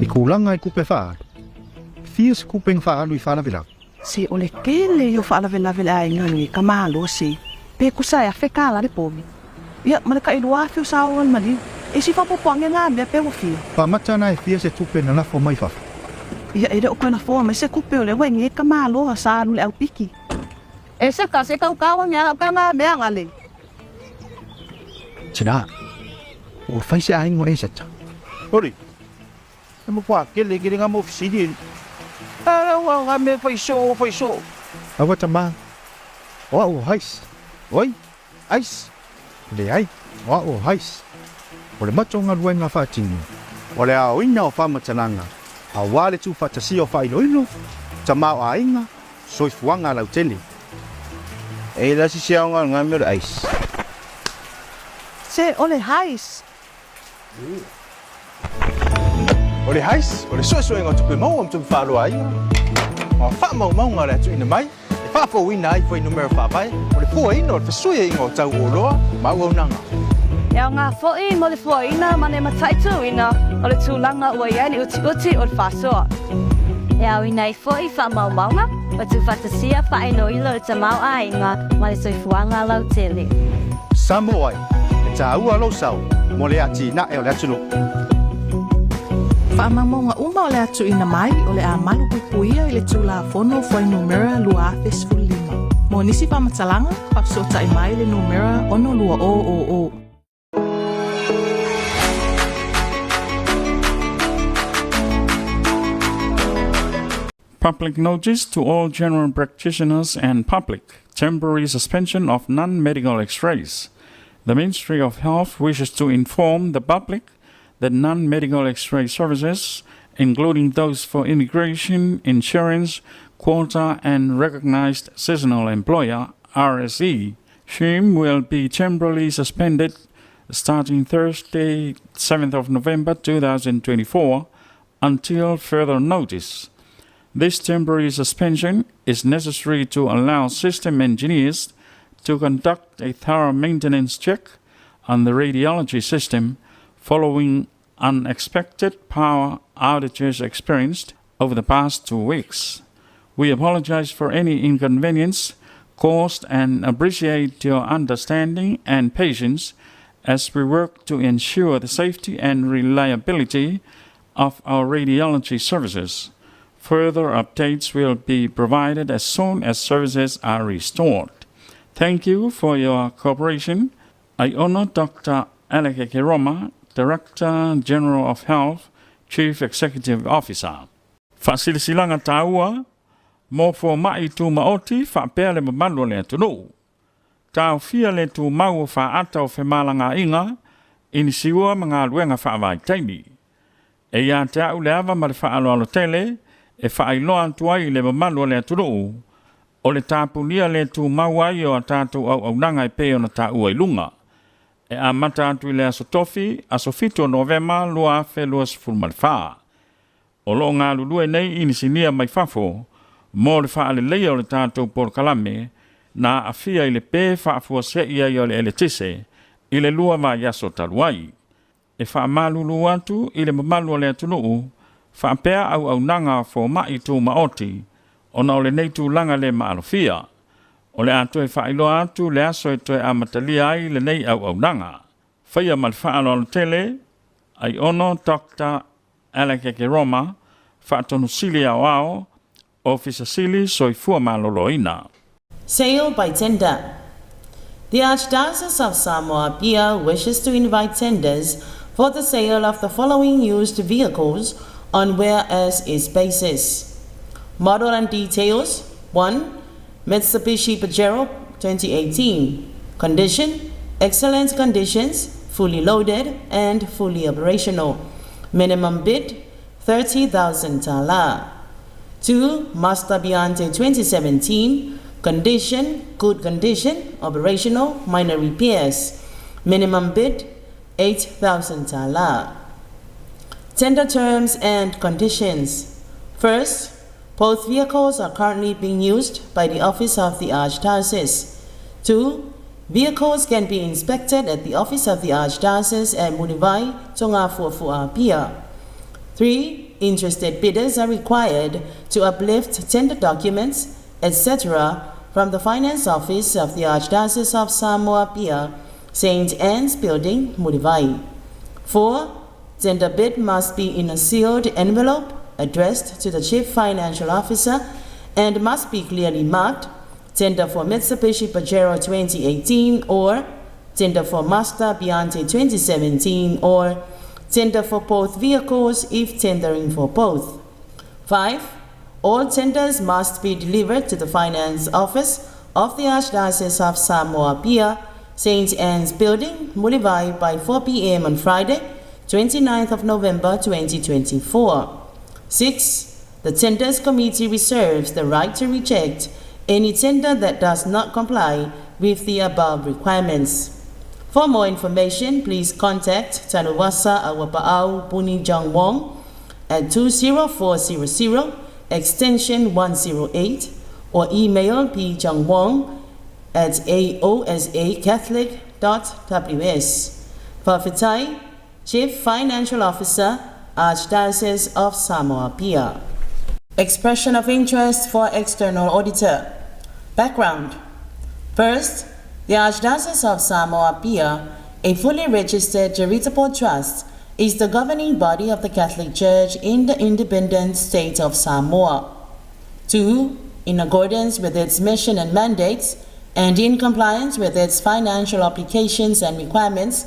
I kulaga i kupe faaalu. Fia se kupega faaalu i faalavelave. Se o le tele ia o faalavelave i le aiga nei ka malo se pe kusa e afe tala le povi. Ia ma le tai 2000 o saoa le maliu. E si faaopoopo ane na mea pe ua fia. Faamata ana e fia se tupe na lafo mai fafo. Ia e le o koe lafoa mai se kupe o le ua i ka malo a sa alu le aupiki. E se ka se kaukau ane a ka nga mea nga le. Tina, ua fai se aiga o Eseta. Ori, e mo pā kele kele ngā mo fisili. Ara ua ngā mea whai so, whai so. Aua tama, o au o Hais. Oi, Ais. Leai, o au o Hais. O le matou galuega faatino, o le aoina o faamatalaga, auā le tuufaatasia o faailoilo Tamaoaiga, soifuaga lautele. E la sisi aoga o lena mea o le ice. Se o le hais. O le HAIS, o le suesuega o tupe maua ma tupe faaloaina, ma faamaumauga o le a tuuina mai e faafouina ai fuainumera faavae o le fuaina o le fesuiaiga o tau o oloa ma auaunaga. E aoga foi mo le fuaina ma le mataituina o le tulaga ua i ai le utiuti o le faasoa. E aoina ai foi faamaumauga ma tuufaatasia faailoilo o le tamaoaiga ma le soifuaga lautele. Samoa e, e taua lou sao mo le atinae o le atunuu. Faamaumauga uma o le a tuuina mai o le a malupuipuia i le Tulafono Fuainumera 2015. Mo nisi faamatalaga, faafesootai mai i le numera 62000. Public notice to all general practitioners and public. Temporary suspension of non-medical x-rays. The Ministry of Health wishes to inform the public that non-medical x-ray services, including those for immigration, insurance, quota and recognized seasonal employer, RSE, scheme will be temporarily suspended starting Thursday, 7th of November 2024 until further notice. This temporary suspension is necessary to allow system engineers to conduct a thorough maintenance check on the radiology system following unexpected power outages experienced over the past 2 weeks. We apologize for any inconvenience caused and appreciate your understanding and patience as we work to ensure the safety and reliability of our radiology services. Further updates will be provided as soon as services are restored. Thank you for your cooperation. I honor Dr. Alec Keroma, Director General of Health, Chief Executive Officer. Faasilasilaga taua mo fomaʻi tumaoti faapea le mamalu o le atunuu. Taofia le tumau o faata o femalagaaiga i ni siua ma galuega faavaitaimi. E ia te a'u le ava ma le faaaloalo tele e faailoa atu ai i le mamalu o le atunuu o le tapunia le tumau ai o a tatou auaunaga e pei ona taua i luga. E amata atu i le aso Tofi, aso 7 o Novema 2024. O loo galulue nei inisinia mai fafo mo le faaleleia o le tatou polokalame na aafia i le pē faafuasei ai o le eletise i le 2 vaiaso talu ai. E faamalulu atu i le mamalu o le atunuu faapea auaunaga fomaʻi tumaoti ona o lenei tulaga le maalofia. O le a toe faailoa atu le aso e toe amatalia ai lenei auaunaga. Faia ma le faaaloalo tele, Aiono Dr. Alec Roma, Faatonusili Aoao, Ofisa Sili Soifua Maloloina. Sale by tender. The Archdiocese of Samoa Apia wishes to invite tenders for the sale of the following used vehicles on whereas is basis. Model and details: 1. Mitsubishi Pajero 2018. Condition: excellent conditions, fully loaded and fully operational. Minimum bid 30,000 tala. 2. Mazda Biante 2017. Condition: good condition, operational, minor repairs. Minimum bid 8,000 tala. Tender terms and conditions. First, both vehicles are currently being used by the Office of the Archdiocese. 2. Vehicles can be inspected at the Office of the Archdiocese at Mulivai, Tongafuafua, Apia. 3. Interested bidders are required to uplift tender documents, etc., from the Finance Office of the Archdiocese of Samoa Apia, St. Anne's Building, Mulivai. 4. Tender bid must be in a sealed envelope addressed to the Chief Financial Officer and must be clearly marked Tender for Mitsubishi Pajero 2018 or Tender for Mazda Biante 2017 or Tender for both vehicles if tendering for both. 5. All tenders must be delivered to the Finance Office of the Archdiocese of Samoa Apia, St. Anne's Building, Mulivai by 4 p.m. on Friday, 29th of November 2024. 6. The Tenders Committee reserves the right to reject any tender that does not comply with the above requirements. For more information, please contact Tanuvasa Auapaau Puni Jong Wong at 20400 extension 108 or email pjongwong at aosacatholic.ws. Fa'afetai, Chief Financial Officer, Archdiocese of Samoa Apia. Expression of interest for external auditor. Background. First, the Archdiocese of Samoa Apia, a fully registered charitable trust, is the governing body of the Catholic Church in the independent state of Samoa. 2. In accordance with its mission and mandates, and in compliance with its financial obligations and requirements,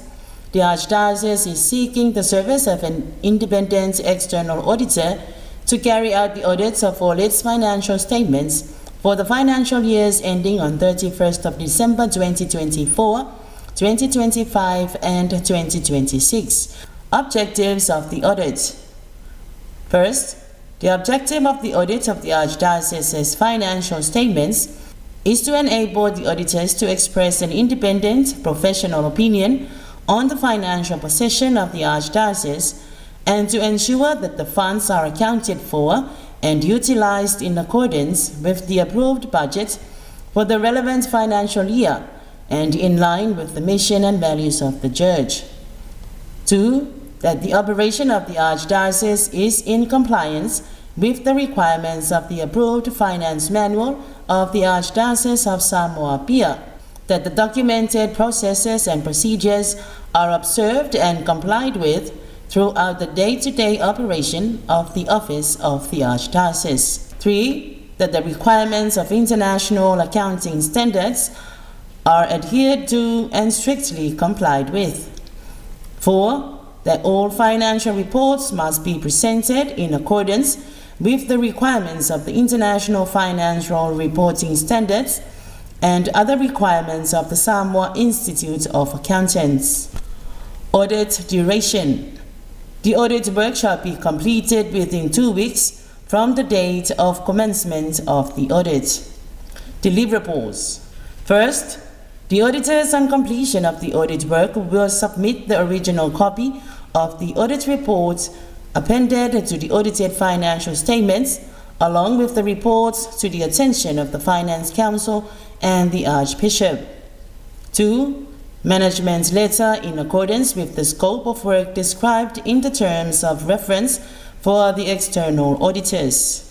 the Archdiocese is seeking the service of an independent external auditor to carry out the audits of all its financial statements for the financial years ending on 31st of December 2024, 2025, and 2026. Objectives of the audit. First, the objective of the audit of the Archdiocese's financial statements is to enable the auditors to express an independent professional opinion on the financial position of the Archdiocese and to ensure that the funds are accounted for and utilized in accordance with the approved budget for the relevant financial year and in line with the mission and values of the Church. 2. That the operation of the Archdiocese is in compliance with the requirements of the approved finance manual of the Archdiocese of Samoa Apia, that the documented processes and procedures are observed and complied with throughout the day-to-day operation of the office of the Archdiocese. 3. That the requirements of international accounting standards are adhered to and strictly complied with. 4. That all financial reports must be presented in accordance with the requirements of the International Financial Reporting Standards and other requirements of the Samoa Institute of Accountants. Audit duration. The audit work shall be completed within 2 weeks from the date of commencement of the audit. Deliverables. First, the auditors on completion of the audit work will submit the original copy of the audit report appended to the audited financial statements, along with the reports to the attention of the Finance Council and the Archbishop. 2. Management letter in accordance with the scope of work described in the terms of reference for the external auditors.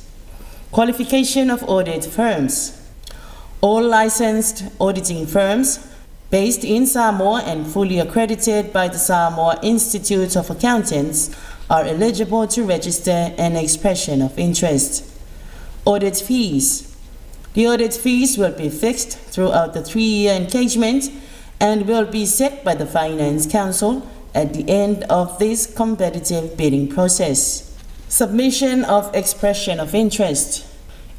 Qualification of audit firms. All licensed auditing firms based in Samoa and fully accredited by the Samoa Institute of Accountants are eligible to register an expression of interest. Audit fees. The audit fees will be fixed throughout the 3-year engagement and will be set by the Finance Council at the end of this competitive bidding process. Submission of expression of interest.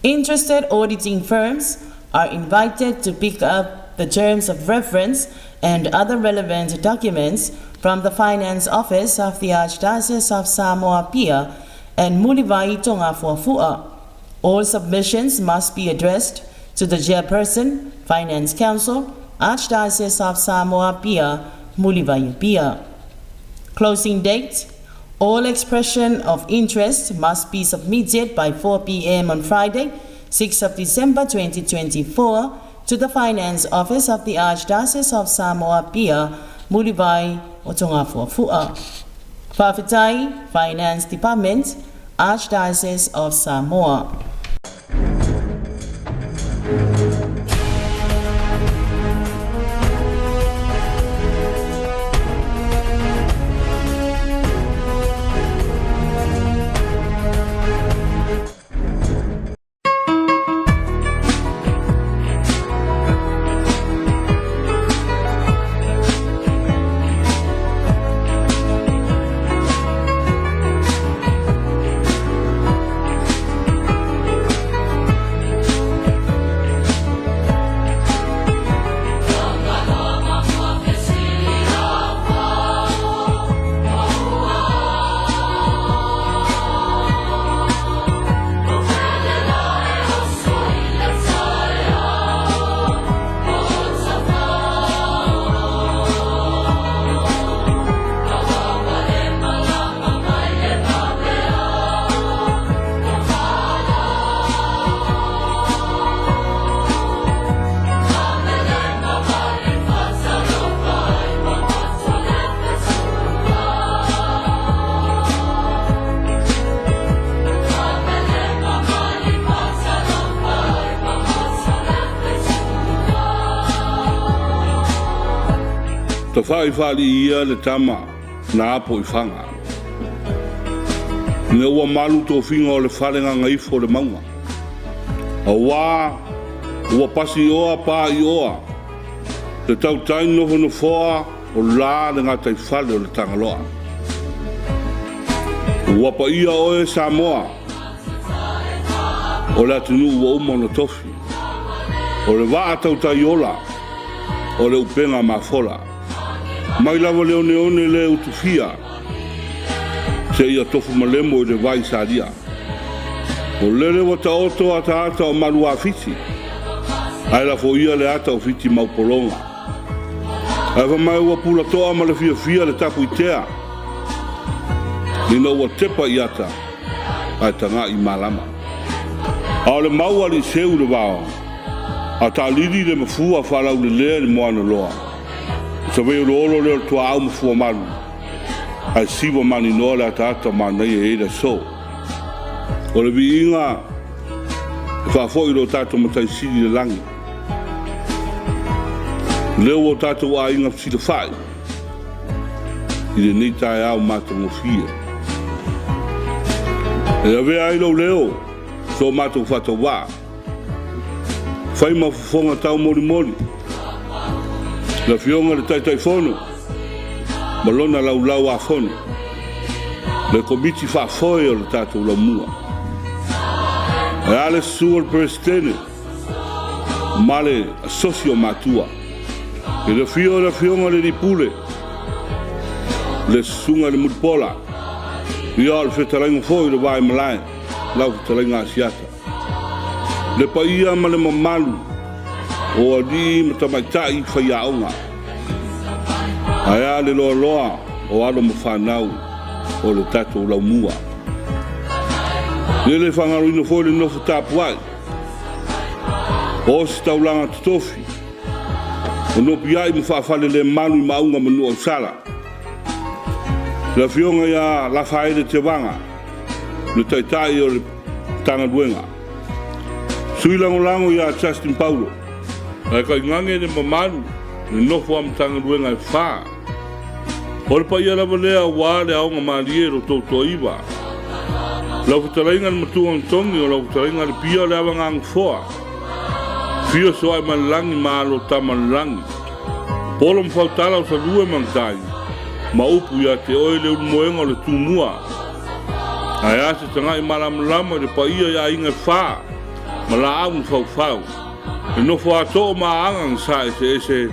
Interested auditing firms are invited to pick up the terms of reference and other relevant documents from the Finance Office of the Archdiocese of Samoa Apia and Mulivai Tongafuafua. All submissions must be addressed to the Chairperson, Finance Council, Archdiocese of Samoa Apia, Mulivai Apia. Closing date. All expression of interest must be submitted by 4 p.m. on Friday, 6th of December 2024, to the Finance Office of the Archdiocese of Samoa Apia, Mulivai, Otongafuafua. Fa'afetai, Finance Department, Archdiocese of Samoa. Tafa'i fa'ali'i ia le tama na apo i Faga. Ina ua malu tofiga o le fale gagaifo o le mauga. Auā ua pasi oa pa i oa le tautai nofonofoa o la le gataifale o le Tagaloa. Ua paia oe Samoa o le atunuu ua uma ona tofi. O le vaa tautai ola o le upega mafola. Mai lava le oneone le utufia seia tofu malemo i le vai salia. O lele ua taoto ataata o Maluafiti, ae lafoia le ata o Fiti maupologa. Ae fai mai ua pulatoa ma le fiafia le tapuitea, ina ua tepa i ata ae taga'i malama. A o le mau alii seu i le vao, a taalili le mafua faalaulelea i le moana loa. O Saveoloolo lea o le tuaau mafua malu, ae siva maninoa le ataata o manaia i ai le aso. O le viiga e faafoi i lo tatou Matai Sili i le lagi, lea ua o tatou aiga fesilafai i lenei taeao matagofie. E avea ai lou leo so matou faatauvaa, fai ma fofoga taumolimoli le Afioga i le Taitaifono ma lona laulau a fono, le Komiti Faafoe o le tatou Laumua. E a le susu o le Peresetene ma le Asosi o Matua, i le afio o le Afioga i le Alii Pule, le Susuga i le Mulipola, ia o le fetalaiga foi i le Vaimalae, lau fetalaiga Asiata. Le paia ma le mamalu o alii ma tamaitai faiaoga, ae a le loaloa o alo ma fanau o le tatou laumua. E le faagaloina foi le nofo tapuai o ositaulaga totofi o nopiai ma faafalelemalu i Maauga ma Nuuausala, le Afioga ia Lafaele Tevaga, le Taitai o le Matagaluega, Sui Lagolago ia Justin Paulo, ae tainane le mamalu i nofo a Matagaluega e fa. O le paia lava lea aua le aoga malie lo tou toaiva. Lau fetalaiga le Matua Antogi, o lau fetalaiga le Pia o le Avaganofoa, Fio Soaemalelagi ma Alo Tamalelagi, Polo ma Fautala o Salue ma Matai, ma upu ia te oe le ulumoega o le Tumua. Ae a se tagai malamalama i le paia i aiga e fa ma laau na faufau, e nofo atoa ma aga na saeseese,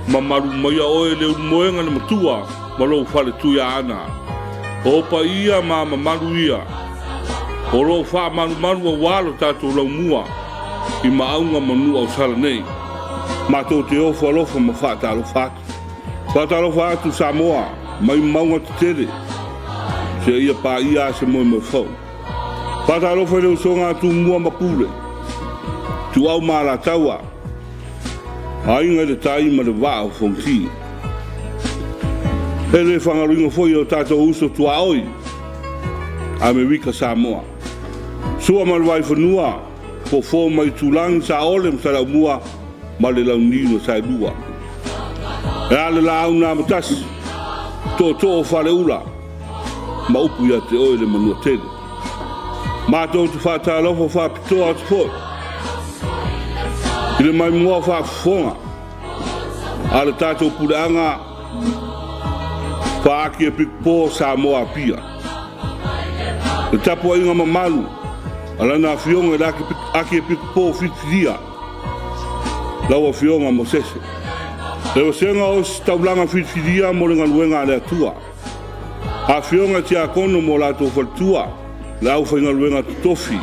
mamalu maia oe le ulumoega le matua ma lou fale Tuiaana. O paia ma mamalu ia o loo faamalumalu auā lo tatou laumua i Maauga ma Nuuausala nei. Matou te ofo alofa ma faatalofa atu. Faatalofa atu Samoa mai mauga tetele seia paia a se moemoe fou. Faatalofa i le usoga a Tumua ma Pule, Ituau ma Alataua, Aiga i le Tai ma le Vaa o Fonoti. E le fagaloina foi o tatou uso tuaoi, Amerika Samoa. Sua ma le Vaifanua, Fofo ma Itulagi, Saole ma Saleaaumua ma le Launiu na Saelua. E a le laau na amatasi, tootoo o Faleula ma upu ia te oe le Manuatele. Matou te faatalofa faapitoa atu foi i le maimoa faafofoga a le tatou puleaga faa-Akiepikopo Samoa Apia. Le tapuaiga mamalu a lana afioga i le Akiepikopo filifilia, lau Afioga Mosese. Le vasega o ositaulaga filifilia mo le galuega a le Atua. Afioga i Tiakono mo latou faletua, le aufaigaluega totofi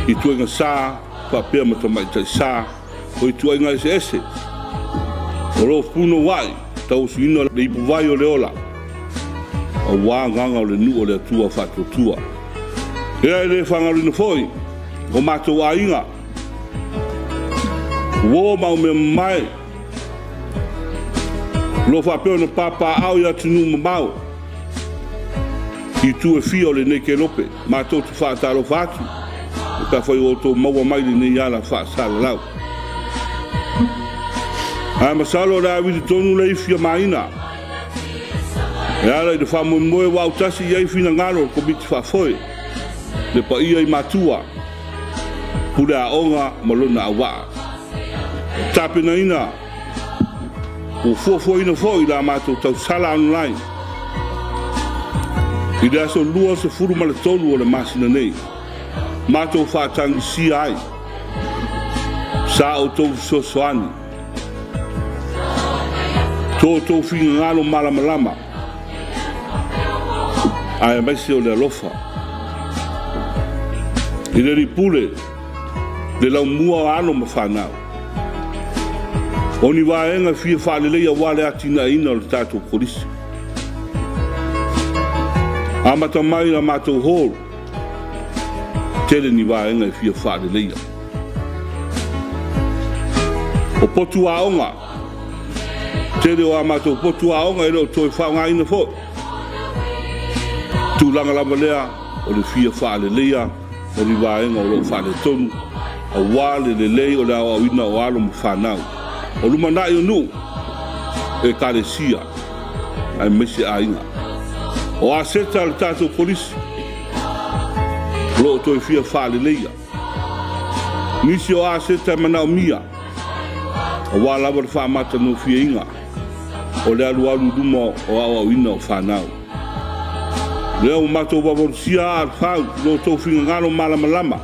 i ituaiga sa faapea ma tamaitai sa o ituaiga eseese o lo o punouai tauasuina le ipuvai o le ola auā agaga o le nuu o le Atua faatuatua. Ea e le faagaloina foi o matou aiga, uo ma aumea mamae o lo o faapea ona papaaao i atunuu mamao i itu e fia o lenei kelope. Matou te faatalofa atu pe afai ua outou maua mai lenei ala faasalalau. Ae masalo o le a vili tonu le ifi a Maina e ala i le faamoemoe ua autasi i ai finagalo o le Komiti Faafoe, le paia i matua, pule aoga ma lona auvaa. Tapenaina ua fuafuaina foi la matou tausala online i le aso 23 o le masina nei, matou faatagisia ai sa outou fesoasoani, to outou finagalo malamalama aemaise o le alofa i le Alii Pule, le laumua o alo ma fanau. O ni vaega e fia faalelei aua le atinaeina o le tatou kolisi. Amata mai la matou hall, tele ni vaega e fia faaleleia. O potu aoga, tele o a matou potu aoga e le o toe faaaogaina foi. Tulaga lava lea o le fia faaleleia o ni vaega o lo o faaletonu aua le lelei o le aoaoina o alo ma fanau. O lumanai o nuu, ekalesia, aemaise aiga. O aseta a le tatou kolisi, o lo o toe fia faaleleia. Nisi o aseta e manaomia, aua lava le faamatagofieina o le alualu i luma o aoaoina o fanau. Lea ua matou vaavalusia aa o le fau i lo outou finagalo malamalama,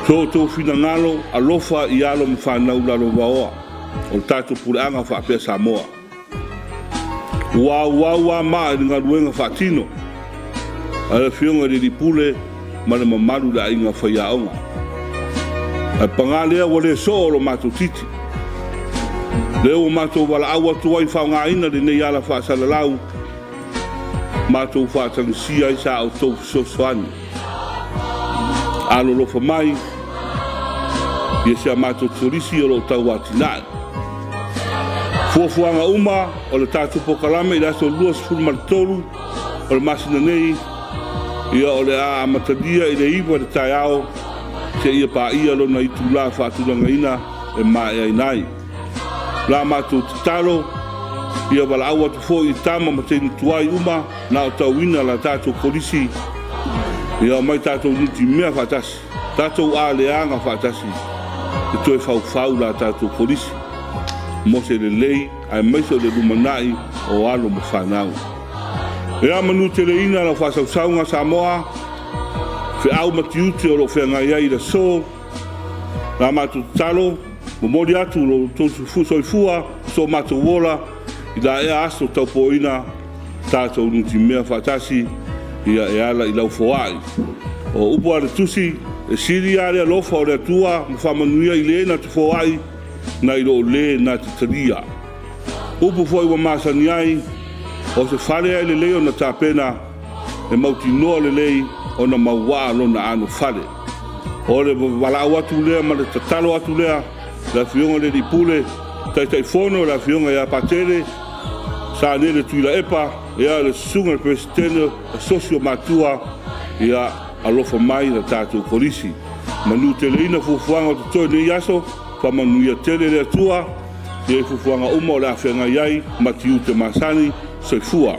so outou finagalo alofa i alo ma fanau lalovaoa o le tatou puleaga faapea Samoa. Ua auau lava maa i le galuega faatino a le Afioga i le Alii Pule ma le mamalu i le aiga faiaoga. Ae paga lea ua le soo lo matou titi. Lea ua matou valaau atu ai faaaogaina lenei ala faasalalau, matou faatagisia ai sa outou fesoasoani. Alolofa mai ia si a matou kolisi o lo o tauatinae. Fuafuaga uma o le tatou polokalame i le aso 23 o le masina nei, ia o le a amatalia i le 9 i le taeao seia paia lona itula faatulagaina e maeaina ai. La matou tatalo, ia valaau atu foi i tama ma teine tuai uma na o tauina la tatou kolisi, ia omai tatou nutimea faatasi, tatou aleaga faatasi, e toe faufau la tatou kolisi mo se lelei aemaise o le lumanai o alo ma fanau. Ea manuteleina lau faasausauga Samoa, feau ma tiute o lo o feagai ai i le aso. La matou tatalo, momoli atu lo outou soifua, so matou ola i la ea aso taupoina tatou nutimea faatasi, ia e ala i lau foai. O upu a le tusi, e sili lava le alofa o le Atua ma faamanuia i le na te foai nai lo le na te talia. Upu foi ua masani ai, o se fale e lelei ona tapena, e mautinoa lelei ona mauaa lona anofale. O le valaau atu lea ma le tatalo atu lea, le Afioga i le Alii Pule, Taitaifono le Afioga ia Patele Sanele Tuilaepa, ia le susuga i le Peresetene Asosi o Matua, ia alofa mai la tatou kolisi. Manuteleina fuafuaga o totoe i lenei aso, faamanuia tele le Atua ia i fuafuaga uma o le a feagai ai ma tiute masani. Soifua.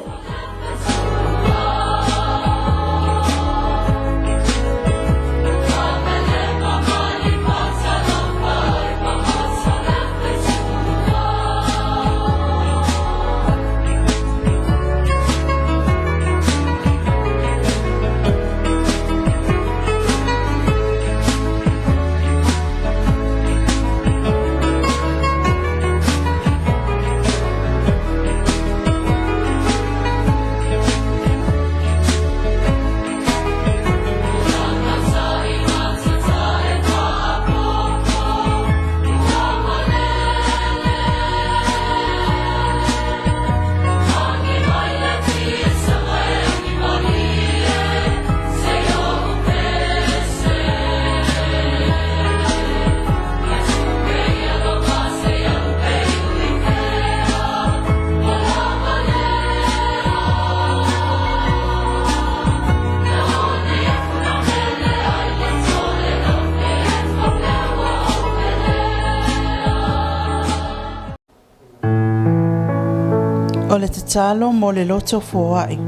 O le tatalo mo le loto foai.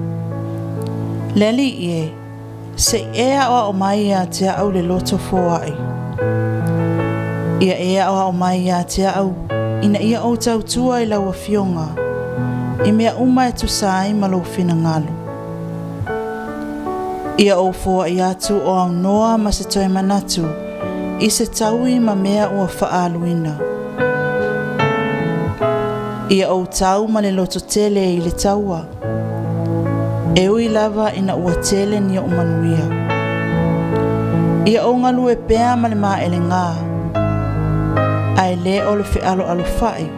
Le Alii e, se i e aoao mai ia te au le loto foai. Ia e aoao mai ia te au ina ia ou tautua i lau Afioga i mea uma e tusa ai ma lou finagalo. Ia ou foai atu o aunoa ma se toe manatu i se taui ma mea ua faaaluina. Ia ou tau ma le lototele i le taua, e ui lava ina ua tele ni o'u manuia. Ia ou galue pea ma le maelegā, ae le o le fealoalofa'i,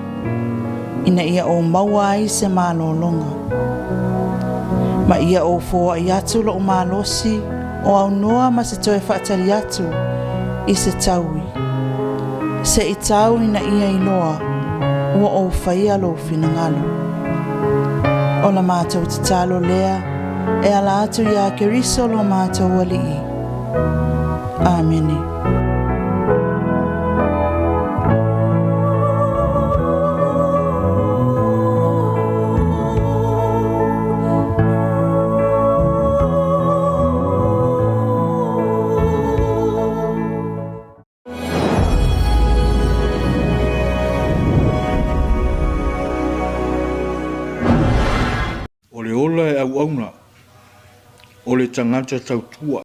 ina ia ou maua ai se malologa. Ma ia ou foai atu lo'u malosi o aunoa ma se toe faatali atu i se taui, se i tau ina ia iloa ua ou faia lou finagalo. O la matou tatalo lea e ala atu iā Keriso lo matou Alii. Amene. O le ola e auauna, o le tagata tautua.